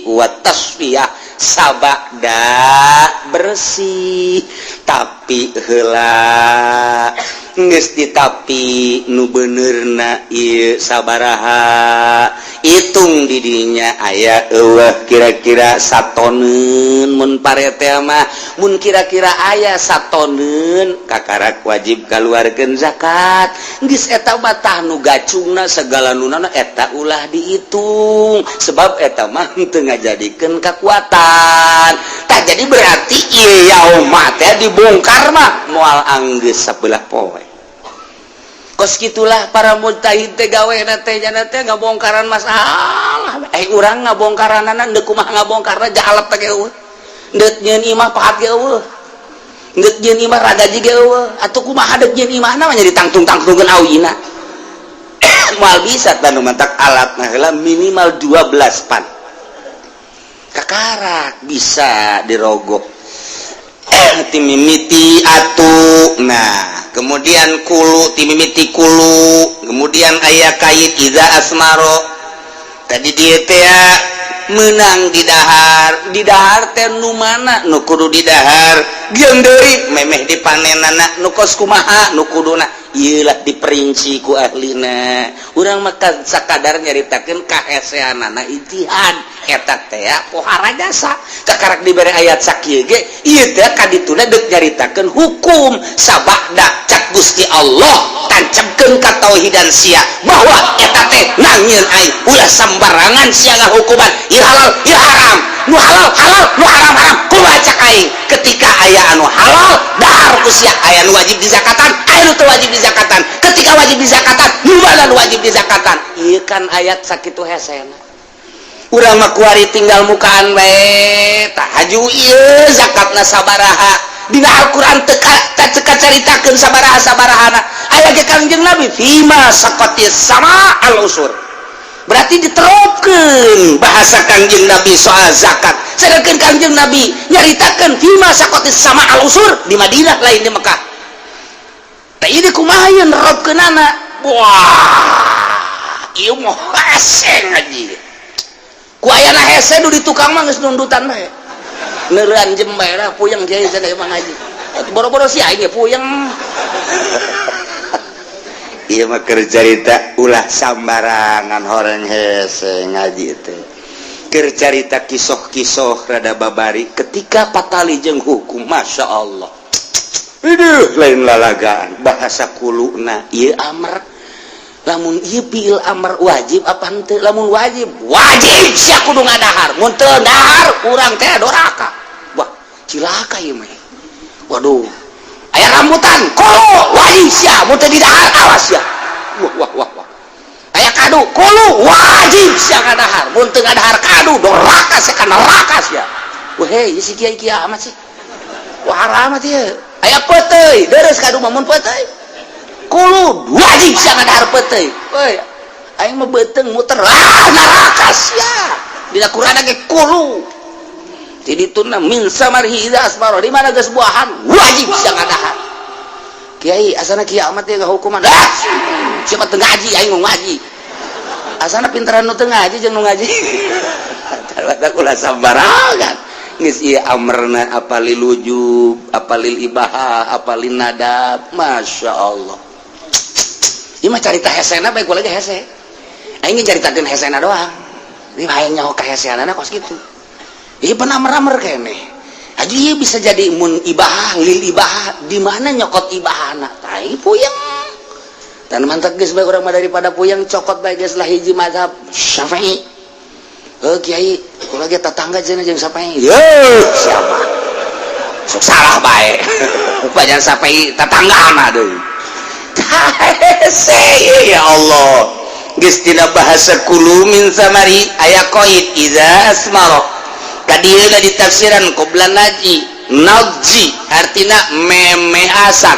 wa tasfiyah, sabada bersih. Tapi heula geus ditapi nu benerna ieu sabaraha, hitung didinya aya eueuh kira-kira satoneun. Mun parete mah, mun kira-kira aya satoneun, kakarak wajib kaluarkeun zakat. Geus eta mah tah nu gacungna segala nunana eta ulah dihitung, sebab eta mah teu ngajadikeun kekuatan. Tah, jadi berarti ieu yauma teh dibongkar mah moal anggeus sabelah poe. Kos gitulah para mujtahid teh gawena teh, jana teh ngabongkaran masalah. Eh, urang ngabongkaranana deuk kumaha ngabongkarna, jalep teh eueuh. Deuk nyieun imah pahat ge euweuh, deuk nyieun imah ragaji ge euweuh. Atuh kumaha deuk nyieun imahna mah ditangtung-tangtungkeun awina, moal bisa. Tanu mantak alat nah heula minimal 12 pan kakarak bisa dirogoh timimiti atuh. Nah, kemudian kulu, timimiti kulu, kemudian aya kait idza asmaro. Tadi dia teh menang didahar. Didahar teh nu mana nu kudu didahar jeung deui memeh dipanenana nu kos kumaha nu kuduna, ieu lah diperinci ku ahlina. Urang mah sakadar nyaritakeun kaheseanana ijtihad eta teh pohara jasa kakarak dibere ayat sakieu ge. Ieu teh kadituna deuk nyaritakeun hukum sabada cak Gusti Allah, tancapkeun ka tauhidan sia bahwa eta teh nangieun aing, ulah sembarangan sia ngahukuman, ieu halal, ieu haram, nu halal halal, nu haram haram. Kumaha cak aing? Ketika aya anu halal, dahar ku sia. Aya nu wajib dizakatan, aya nu teu wajib dizakatan. Ketika wajib dizakatan, nu mana nu wajib dizakatan? Ieu kan ayat sakitu hesena. Urang mah kuari tinggal mukaan bae, tah haju ieu zakatna sabaraha. Dina Al-Qur'an teu teu kacaritakeun sabaraha sabarahana. Aya ge Kangjeng Nabi fima saqatis sama al usur, berarti diterapkeun bahasa Kangjeng Nabi soal zakat. Sedangkan Kangjeng Nabi nyaritakeun fima saqatis sama al usur di Madinah, lain di Mekah. Tah, ini kumaha ieu nerapkeunana? Wah, ieu mah hese ngaji ku ayana hese. Nu di tukang mah geus nundutan bae, neureun jem bae lah. Puyeng kiai cenah mah ngaji boro-boro si aing ge puyeng. Ieu mah keur carita, ulah sambarangan horeng hese ngaji teh. Keur carita kisoh-kisoh rada babari ketika patali jeung hukum. Masya Allah. Aduh, lain lalagaan bahasa kuluna. Ieu amr, lamun ieu fiil amr wajib apa henteu? Lamun wajib, wajib sia kudu ngadahar. Mun teu dahar, urang teh doraka. Wah, cilaka ieu mah. Waduh, aya rambutan kulu, wajib sia. Mun teu didahar, awas sia. Wah, wah, wah, wah. Aya kadu, kulu, wajib sia ngadahar. Mun teu ngadahar kadu, doraka sia, ka neraka sia. Wah, hei, si kiai kiai amat sih. Wah, amat ieu. Aya peuteuy, deres kadu mah. Mun peuteuy kulu, wajib sia ngadahar peuteuy. Woi, aing mah beuteung muter, ah, neraka sia. Dina Quran ge kulu jadi tuna min samarihi idza asmara. Di mana geus buahan, wajib sia ngadahar. Kiai, asana kiamat ya ngahukuman. Ah, siapa teu ngaji? Aing mau ngaji, asana pintaran nu teu ngaji jeung nu ngaji. Ternyata ulah sambarangan. Geus ieu amrna apa lil wujub, apa lil ibahah, apa lin nadab. Masya Allah. Ieu mah carita hesena bae, lagi hese. Aing caritakeun hesena doang. Ieu hayang nyaho kaheseanana kos kitu. Ieu pernah amr keneh. Haji ieu bisa jadi mun ibahah, lil ibahah, di mana nyokot ibahana? Tai puyeng. Dan mantap geus bae urang mah, daripada puyeng cokot bae geus lah hiji mazhab Syafi'i. Eh, kiai, kula ge tetangga cenah jeung Syafi'i. Ye, siapa? Sok salah bae. Banyak Syafi'i tetanggana deui. Ya Allah. Geus tina bahasa kulu min samari aya qaid idza asmara. Kadieuna ditafsiran qabla naji nadji, artina memeh asak.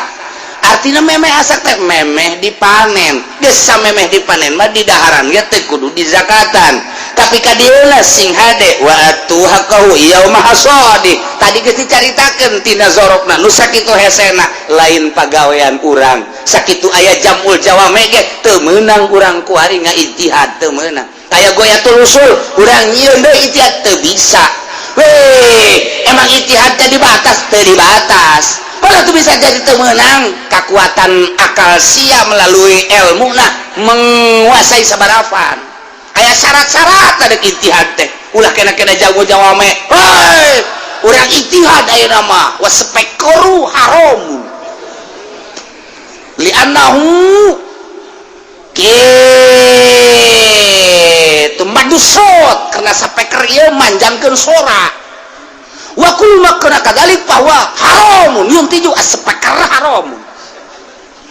Artina memeh asak teh memeh dipanen. Geus samemeh dipanen mah di daharan ge teh kudu dizakatan. Tapi kadieuna sing hade wa atu haqqahu yauma hasadi. Tadi geus dicaritakeun tina zorofna nu sakitu hesena, lain pagawean urang. Sakitu aya jamul jawame ge teu meunang urang kuari ngaijtihad, teu meunang. Aya ghoyatul wushul, urang nyieun deui ijtihad teu bisa. Weh, emang ijtihad teh dibatas? Teu dibatas. Kalau tuh bisa jadi teu meunang kekuatan akal sia melalui ilmu nah menguasai sabarafan. Aya syarat-syarat ada ijtihad teh. Ulah kena-kena jago jawame. Hei, urang ijtihad ayeuna mah waspekoru haram. Li'annahu kitu madusot, karena sapeker ieu manjangkeun sora. Wa kullu ma kana kadzalik bahwa haramun yuntiju as-speker haramun.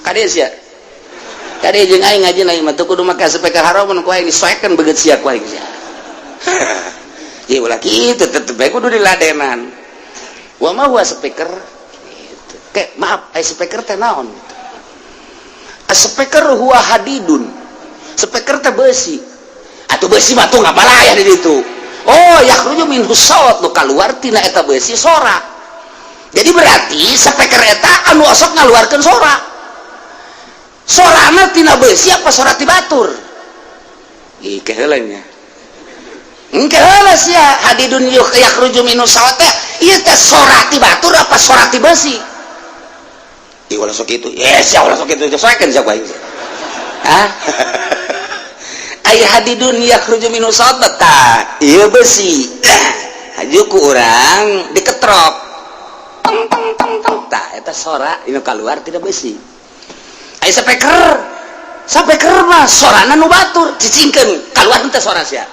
Kade sia, kade jeung aing ngaji aing mah teu kudu make speaker haramun, ku aing disoekeun beget sia, ku aing sia. Ieu ulah kitu, tetep bae kudu diladenan. Wa ma huwa speaker gitu. Kayak maaf, ai speaker teh naon? Speaker huwa hadidun, speaker teh besi. Atau besi mah tuh ngabalaya di ditu. Oh, yakhruju minhu saut, nu kaluar tina eta besi sora. Jadi berarti speaker eta anu osok ngaluarkeun sora. Sorana tina besi apa sora ti batur? Ih, keheula nya. Engke heula sia, hadidun yakhruju minhu saut teh ieu teh sora ti batur apa sora ti besi? Ih, ulah sok itu. Yes, ya ulah sok itu. Soekeun sia ku aing. Hah? Ai hadidun yakhruju minhu saut tah ieu besi. Haju ku urang diketrok. Tong tong tong tong. Tah eta sora inu kaluar tina besi. Ai speaker, speaker mah sorana nu batur, cicingkeun kaluar teh sora sia.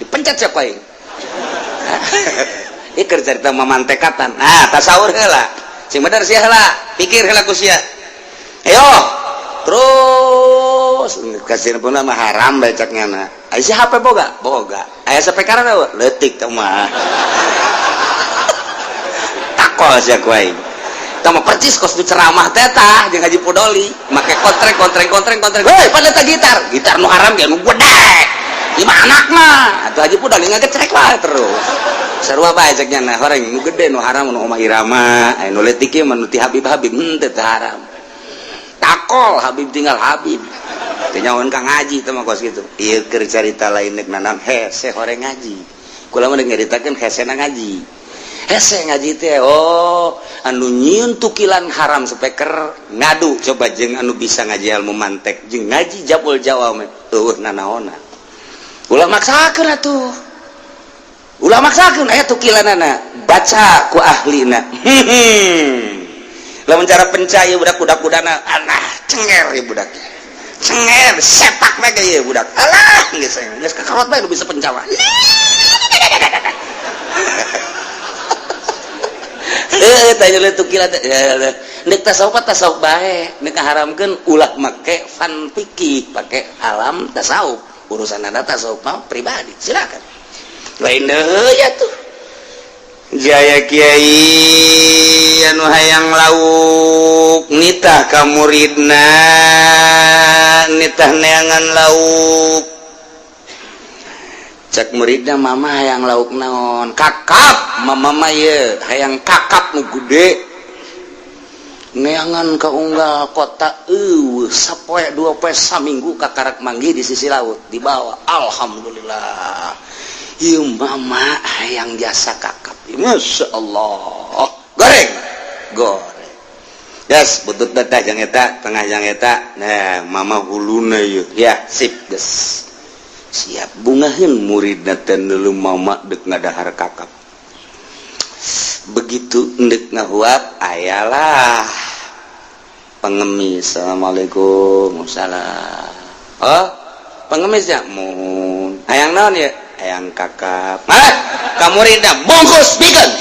Dipencet sia ku aing. Ieu keur carita mamantekatan. Nah, tasawur heula. Sing bener sia heula, pikir heula ku sia. Ayo, terus kasih pun mah haram bae cek nyana. Aya si HP boga? Boga. Aya speaker teh leutik teh mah. Takol sia ku aing. Tah mah percis kos du ceramah teh tah jeung Haji Pudoli, make kontreng kontreng kontreng kontreng. Heuy, pada eta gitar. Gitar nu haram ge nu gede. Ieu mah anakna. Atuh Haji Pudoli ngagecrek wae terus. Sarua bae cek nyana, horeng nu gede nu haram nu Omah Irama, aya nu leutik ieu mah nu ti Habib Habib henteu teh haram. Takol Habib tinggal Habib. Teu nyahoan ka ngaji teh mah kos kitu. Ieu keur carita lain nek nanam hese horeng ngaji. Kula mah nyaritakeun hesena ngaji. Hese ngaji teh oh anu nyieun tukilan haram speaker ngadu coba jeung anu bisa ngaji ilmu mantek jeung ngaji jabul jawame eueuh nanaona. Ulah maksakeun atuh. Ulah maksakeun aya tukilanana baca ku ahlina. Lamun cara penca ieu budak budak-budana alah cenger ieu budak. Cenger sepak bae ge ieu budak. Alah geus geus kakarot bae nu bisa penca mah. Heuh tanya tukilan teh. Nek tasawuf tasawuf bae, nek ngaharamkeun ulah make fan fikih, pake alam tasawuf. Urusan anda tasawuf mah pribadi, silakan. Lain deui atuh. Jaya kiai anu hayang lauk nitah ka muridna, nitah neangan lauk. Cek muridna, mama hayang lauk naon? Kakap, mama mah ye hayang kakap nu gede. Neangan ka unggal kota eueuh sapoe dua poe saminggu kakarak manggih di sisi laut dibawa. Alhamdulillah. Ieu mama hayang jasa kakap. Masya Allah. Goreng, goreng. Yes, butut datah jang eta, tengah jang eta. Nah, mama huluna ieu. Ya, sip geus. Siap bungaheun muridna teh neuleu mama deuk ngadahar kakap. Begitu ndek ngahuap ayalah pengemis. Assalamualaikum. Salam. Oh, pengemis ya? Mun. Hayang naon ya? Hayang kakap. Mah, ka muridna bungkus bikeun.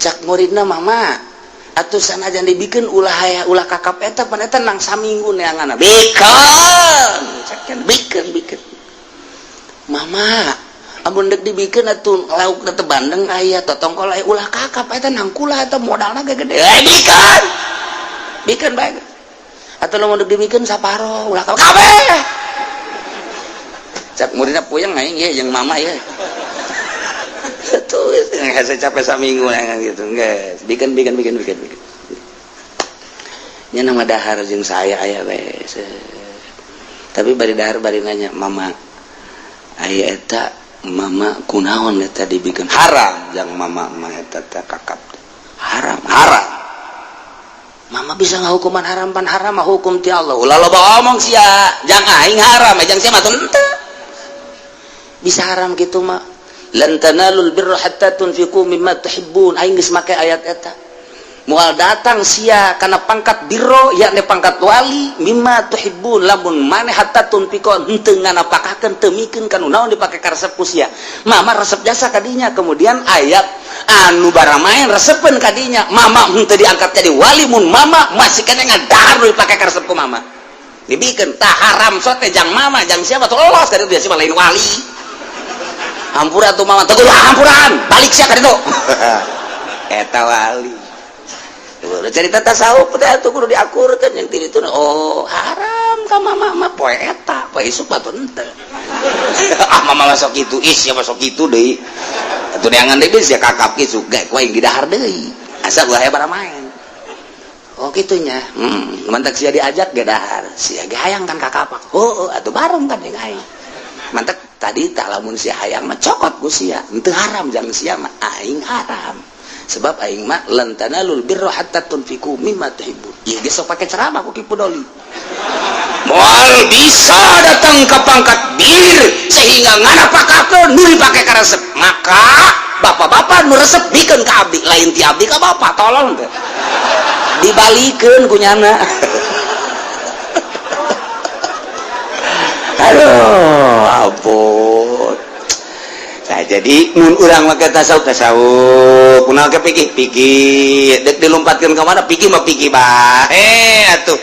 Cak muridna, mama atuh sanajan dibikeun ulah haya ulah kakap eta pan eta nang saminggu neanganna. Bikeun. Cak kan bikeun bikeun. Mama, amun dek dibikeun atuh lauk teh bandeng aya totongkol aya ulah kakap eta nang kula eta modalna ge gede. Eh bikeun. Bikeun bae. Atuh lamun dek dibikeun saparo ulah kakap kabeh. Cak muridna puyeng aing ye jeung mama ye. Tuh hese capek saminggu neangan gitu. Geus, bikeun bikeun bikeun bikeun bikeun. Nya nama dahar jeung saya aya we. Tapi bari dahar bari nanya, "Mama, aya eta mama kunaon eta dibikeun haram jang mama mah eta teh kakap haram haram." Mama bisa ngahukuman haram pan haram mah hukum ti Allah. Ulah loba omong sia, jang aing haram, jang sia mah henteu. Bisa haram gitu mah. Lan tanalul birra hatta tunfiqu mimma tuhibbun. Aing geus make ayat eta. Moal datang sia kana pangkat birro yakni pangkat wali mimma tuhibbun lamun maneh hatta tunfiqu henteu nganapakakeun teu mikeun kanu naon dipake karesep ku sia. Mama resep jasa kadinya kemudian ayat anu baramaen resepeun kadinya mama henteu diangkat jadi wali mun mama masih kena ngadahar nu dipake karesep ku mama. Dibikeun tah haram sote jang mama jang siapa tuh los kaditu dia mah lain wali. Hampura tuh, Mama. Teguh, hampuran balik sia ka ditu. Eta wali. Udah cerita tasawuf teh atuh kudu diakurkeun yang ti ditu. Oh, haram ka mama mah poe eta, poe isuk batu henteu. Ah, mama masuk itu, is ya masuk itu deui. Atuh neangan deui sia kakap kisu ge ku aing didahar deui. Asa ulah aya main. Oh, gitunya. Mantak sia diajak ge dahar. Sia ge hayang kan kakapak. Oh, atuh bareng kan jeung aing. Mantak tadi tak lamun sia hayang mah cokot ku sia. Henteu haram jang sia mah, aing haram. Sebab aing mah lan tanalul birra hatta tunfiqu mimma tuhibbun. Ieu ge sok pake ceramah ku Ki Pudoli. Moal bisa datang ke pangkat bir sehingga ngana pakakeun nu dipake karesep. Maka bapak-bapak nu resep bikeun ka abdi, lain ti abdi ka bapak, tolong teh. Dibalikeun ku nyana. Aduh, ampun. Nah, jadi mun urang make tasawuf, tasawuf, kunaon ke pikir pikir dek dilompatkeun ka mana, pikir mah pikir bae atuh.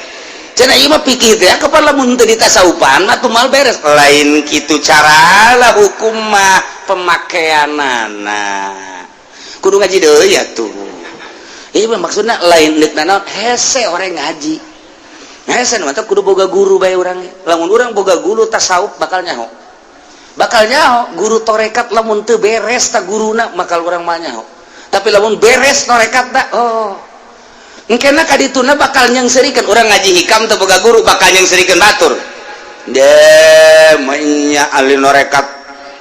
Cenah ieu mah pikir teh kapan lamun teu ditasawufan mah tuh mal beres. Lain kitu cara lah hukum mah pemakaianana. Kudu ngaji deui atuh. Ieu mah maksudna lain deuk nanaon hese orang ngaji. Hese nu mah kudu boga guru bae urang. Lamun urang boga guru tasawuf bakal nyaho. Bakal nyaho guru torekat lamun teu beres ta guruna bakal urang mah nyaho. Tapi lamun beres torekat da, oh engkena kadituna bakal nyengserikan urang ngaji hikam teu boga guru bakal nyengserikan batur. De menya ahli norekat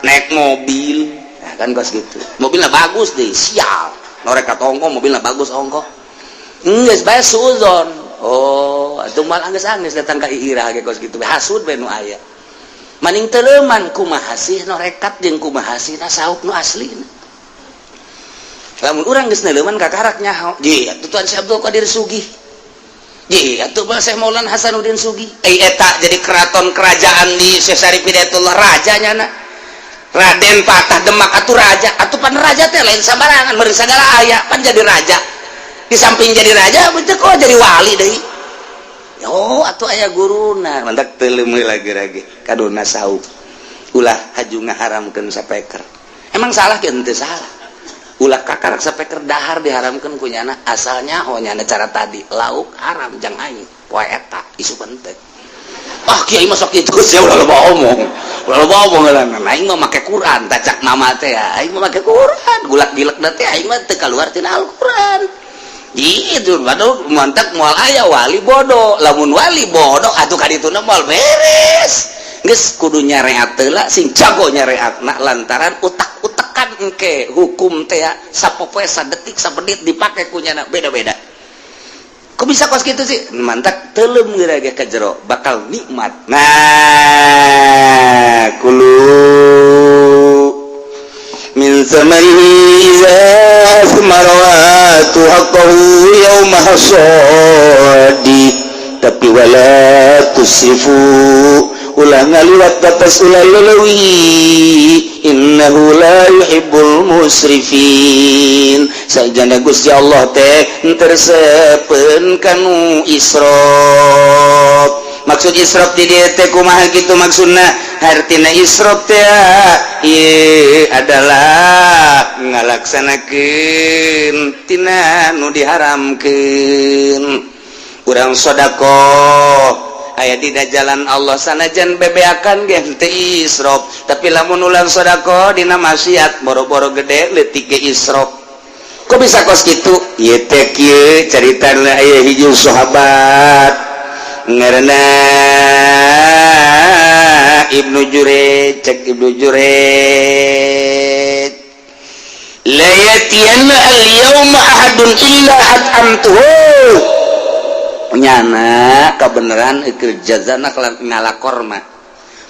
naik mobil. Nah, kan kos gitu. Mobilnya bagus deh, sial. Norekat ongko, mobilnya bagus ongko. Geus bae suuzon. Oh, atuh mal anggeus-anggeus datang ka iirah ge kos gitu. Hasud bae nu aya. Maning teleuman kumaha sih norekat jeung kumaha sih tasawuf nu aslina. Lamun urang geus neuleuman kakarak nyaho. Ji, atuh Tuan Syekh Abdul Qadir sugih. Ji, atuh Syekh Maulana Hasanuddin sugih. Eta jadi keraton kerajaan di Syekh Syarif Hidayatullah raja nyana. Raden Patah Demak atuh raja, atuh pan raja teh lain sambarangan, meureun sagala aya pan jadi raja. Di samping jadi raja, betul kok jadi wali deui. Oh, atuh aya guruna, mantak teuleum lagi-lagi kaduna sauk. Ulah haju ngaharamkeun sapeker. Emang salah ke henteu salah. Ulah kakarak sapeker dahar diharamkeun ku nyana, asalnya oh nyana cara tadi lauk haram jang aing. Poe eta isu penting. Ah, kiai masuk itu sia ulah loba omong. Ulah loba omong lah. Aing mah make Quran, tacak mama teh aing mah make Quran. Gulak gilek teh aing mah teu kaluar tina Al-Quran. Gitu, waduh, mantak moal aya wali bodoh. Lamun wali bodoh atuh kadituna moal beres. Geus kudu nyareat heula sing jago nyareatna lantaran utak-utakan engke hukum teh sapopoe sadetik sabenit dipake ku nyana beda-beda. Kok bisa kos gitu sih? Mantak teuleum geura ge ka jero bakal nikmat. Nah, kulu min samarihi iza asmara wa atu haqqahu yauma hasadi. Tapi wala tusrifu, ulah ngaliwat batas, ulah lelewi, innahu la yuhibbul musrifin. Sajana Gusti Allah teh tersepen kanu israf. Maksud israf di dieu teh kumaha kitu maksudna? Hartina israf teh ieu adalah ngalaksanakeun tina nu diharamkeun. Urang sedekah aya dina jalan Allah sanajan bebeakan ge henteu israf, tapi lamun ulang sedekah dina maksiat boro-boro gede leutik ge israf. Kok bisa kos kitu? Ieu teh kieu caritana, aya hiji sahabat ngaranna Ibnu Jurej. Cek Ibnu Jurej, la yatiyanna al-yawma ahadun illa at'amtuhu. Nyana kebenaran keur jazana ngala korma.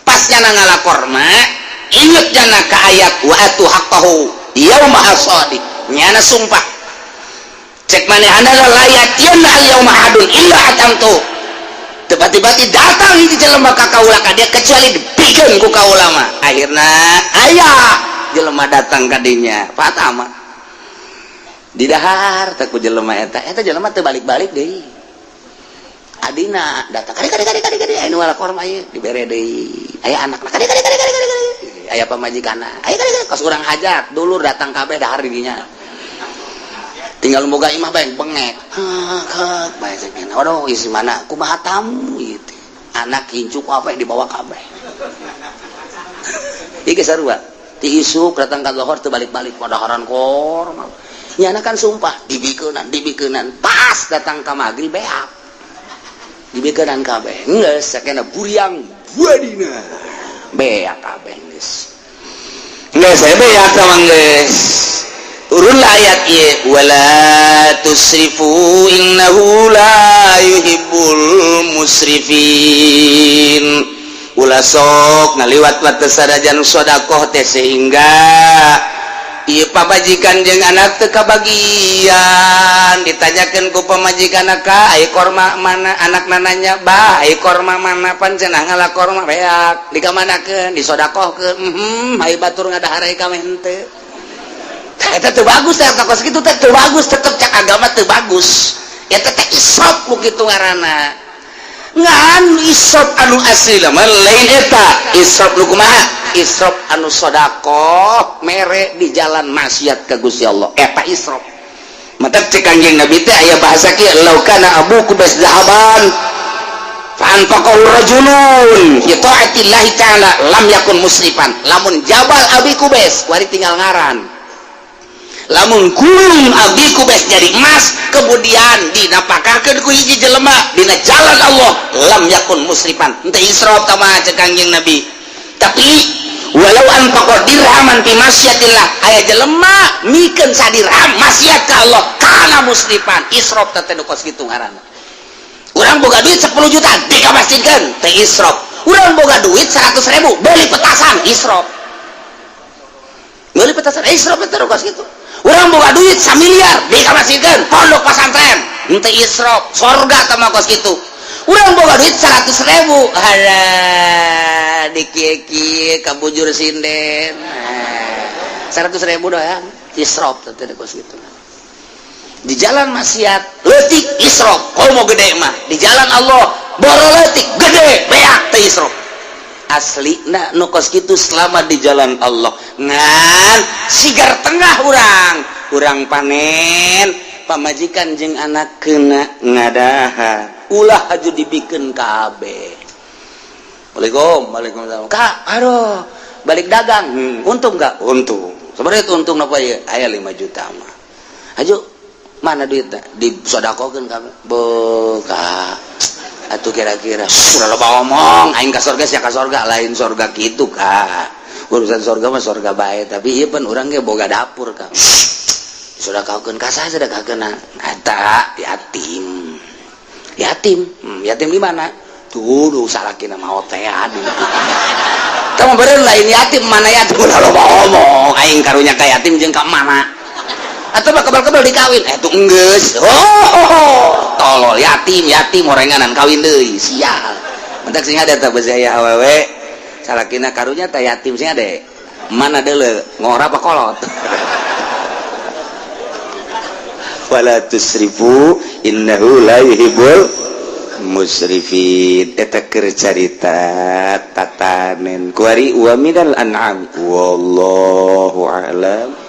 Pas nyana ngala korma, inget nyana ka ayat wa atu haqqahu yauma hasadi. Nyana sumpah, cek manehna, la yatiyanna al-yawma ahadun illa at'amtuhu. Tiba-tiba datang hiji jelema ka kaula ka dia kecuali dipikeun ku kaula mah. Akhirna aya jelema datang ka dinya, fatama didahar teh ku jelema eta. Eta jelema teu balik-balik deui. Adina datang, kade kade kade kade kade, aya nu ngala korma ieu, dibere deui. Aya anakna, kade kade kade kade kade kade. Aya pamajikanna. Ayo kali kos urang hajat, dulur datang kabeh, dahar di dinya. Tinggal boga imah bae bengek. Hek bae sakena. Waduh, isi mana? Kumaha tamu ieu teh? Anak incu apa yang dibawa kabeh. Ieu geus sarua. Ti isuk datang ka lohor teu balik-balik, padaharan korma. Nyana kan sumpah dibikeunan, dibikeunan. Pas datang ka magrib beak. Dibikeunan kabeh. Geus sakena buriang buadina. Beak kabeh geus. Geus beak sama geus. Turunlah ayat ieu, wala tusrifu innahu la yuhibbul musrifin. Ulah sok ngaliwat wates sadajan sodakoh teh, sehingga ieu pamajikan jeung anak teu kabagian. Ditanyakeun ku pamajikan, "Ka ai korma mana?" Anak nanya, "Bah, ai korma mana?" Pan cenah ngala korma beak, dikamanakeun? Disodakohkeun. Ai batur ngadahar ka henteu. Eta teu bagus teh, kos kitu teh teu bagus, tetep cak agama teu bagus. Eta teh israf ku kitu ngaranna. Ngan israf anu asli mah lain eta. Israf nu kumaha? Israf anu sodakoh mere di jalan maksiat ka Gusti Allah, eta israf. Matak cek Kanjeng Nabi teh aya bahasa kieu, lau kana Abu Kubais zahaban fa anfaqahu rajulun fi taatillahi ta'ala lam yakun musrifan. Lamun Jabal Abi Kubais kuari tinggal ngaran, lamun gunung Abi Kubais jadi emas, kemudian dinapakahkeun ku hiji jelema dina jalan Allah, lam yakun musrifan, henteu israf tama cek Kanjeng Nabi. Tapi walau anfaqa dirhaman fi masyatillah, aya jelema mikeun sadirham maksiat ka Allah, kana musrifan, israf teh nu kos kitu ngaranna. Urang boga duit 10 juta dikamasjidkeun, teh israf. Urang boga duit 100 ribu beli petasan, israf. Beli petasan israf teh nu kos kitu. Urang boga duit 1 miliar dikamasjidkeun pondok pesantren, henteu israf, sorga teh mah kos kitu. Urang boga duit 100 ribu, halah, dikieu-kieu kabujur sinden, 100 ribu doang, israf teh kos kitu. Di jalan maksiat leutik, israf. Komo gede mah. Di jalan Allah boro leutik, gede beak teh israf. Asli nah nu kos kitu selama di jalan Allah. Ngan sigar tengah urang, urang panen, pamajikan jeung anak kena ngadaha, ulah haju dibikeun kabeh. Waalaikum, waalaikumsalam, Kak. Aduh, balik dagang, untung nggak? Untung. Sebenarnya itu untung apa ya? Aya 5 juta mah. Haju mana duitnya? Disodakokeun kabeh. Boka atuh kira-kira sudah loba omong, aing ka sorga sia ka sorga, lain sorga kitu, Kak. Urusan sorga mah sorga bae, tapi ieu pan urang ge boga dapur, Kak. Sodakokeun ka saha? Sedekahkeun eta yatim. Yatim, yatim di mana tuh? Duh, salakina maot teh. Aduh, kamu beureun lain yatim mana yatim. Ulah loba omong, aing karunya ka yatim jeung ka mana atau mah kebal-kebal dikawin, eh tuh enggeus. Oh, tolol, yatim yatim orenganan kawin deui, sial. Mentak sing ada teh beusi aya awewe salakina karunya teh yatim, sing ada mana deuleu, ngora apa kolot. Wala tusrifu innahu la yuhibbul musrifin. Eta keur carita tatanen kuari wa minal an'am, wallahu a'lam.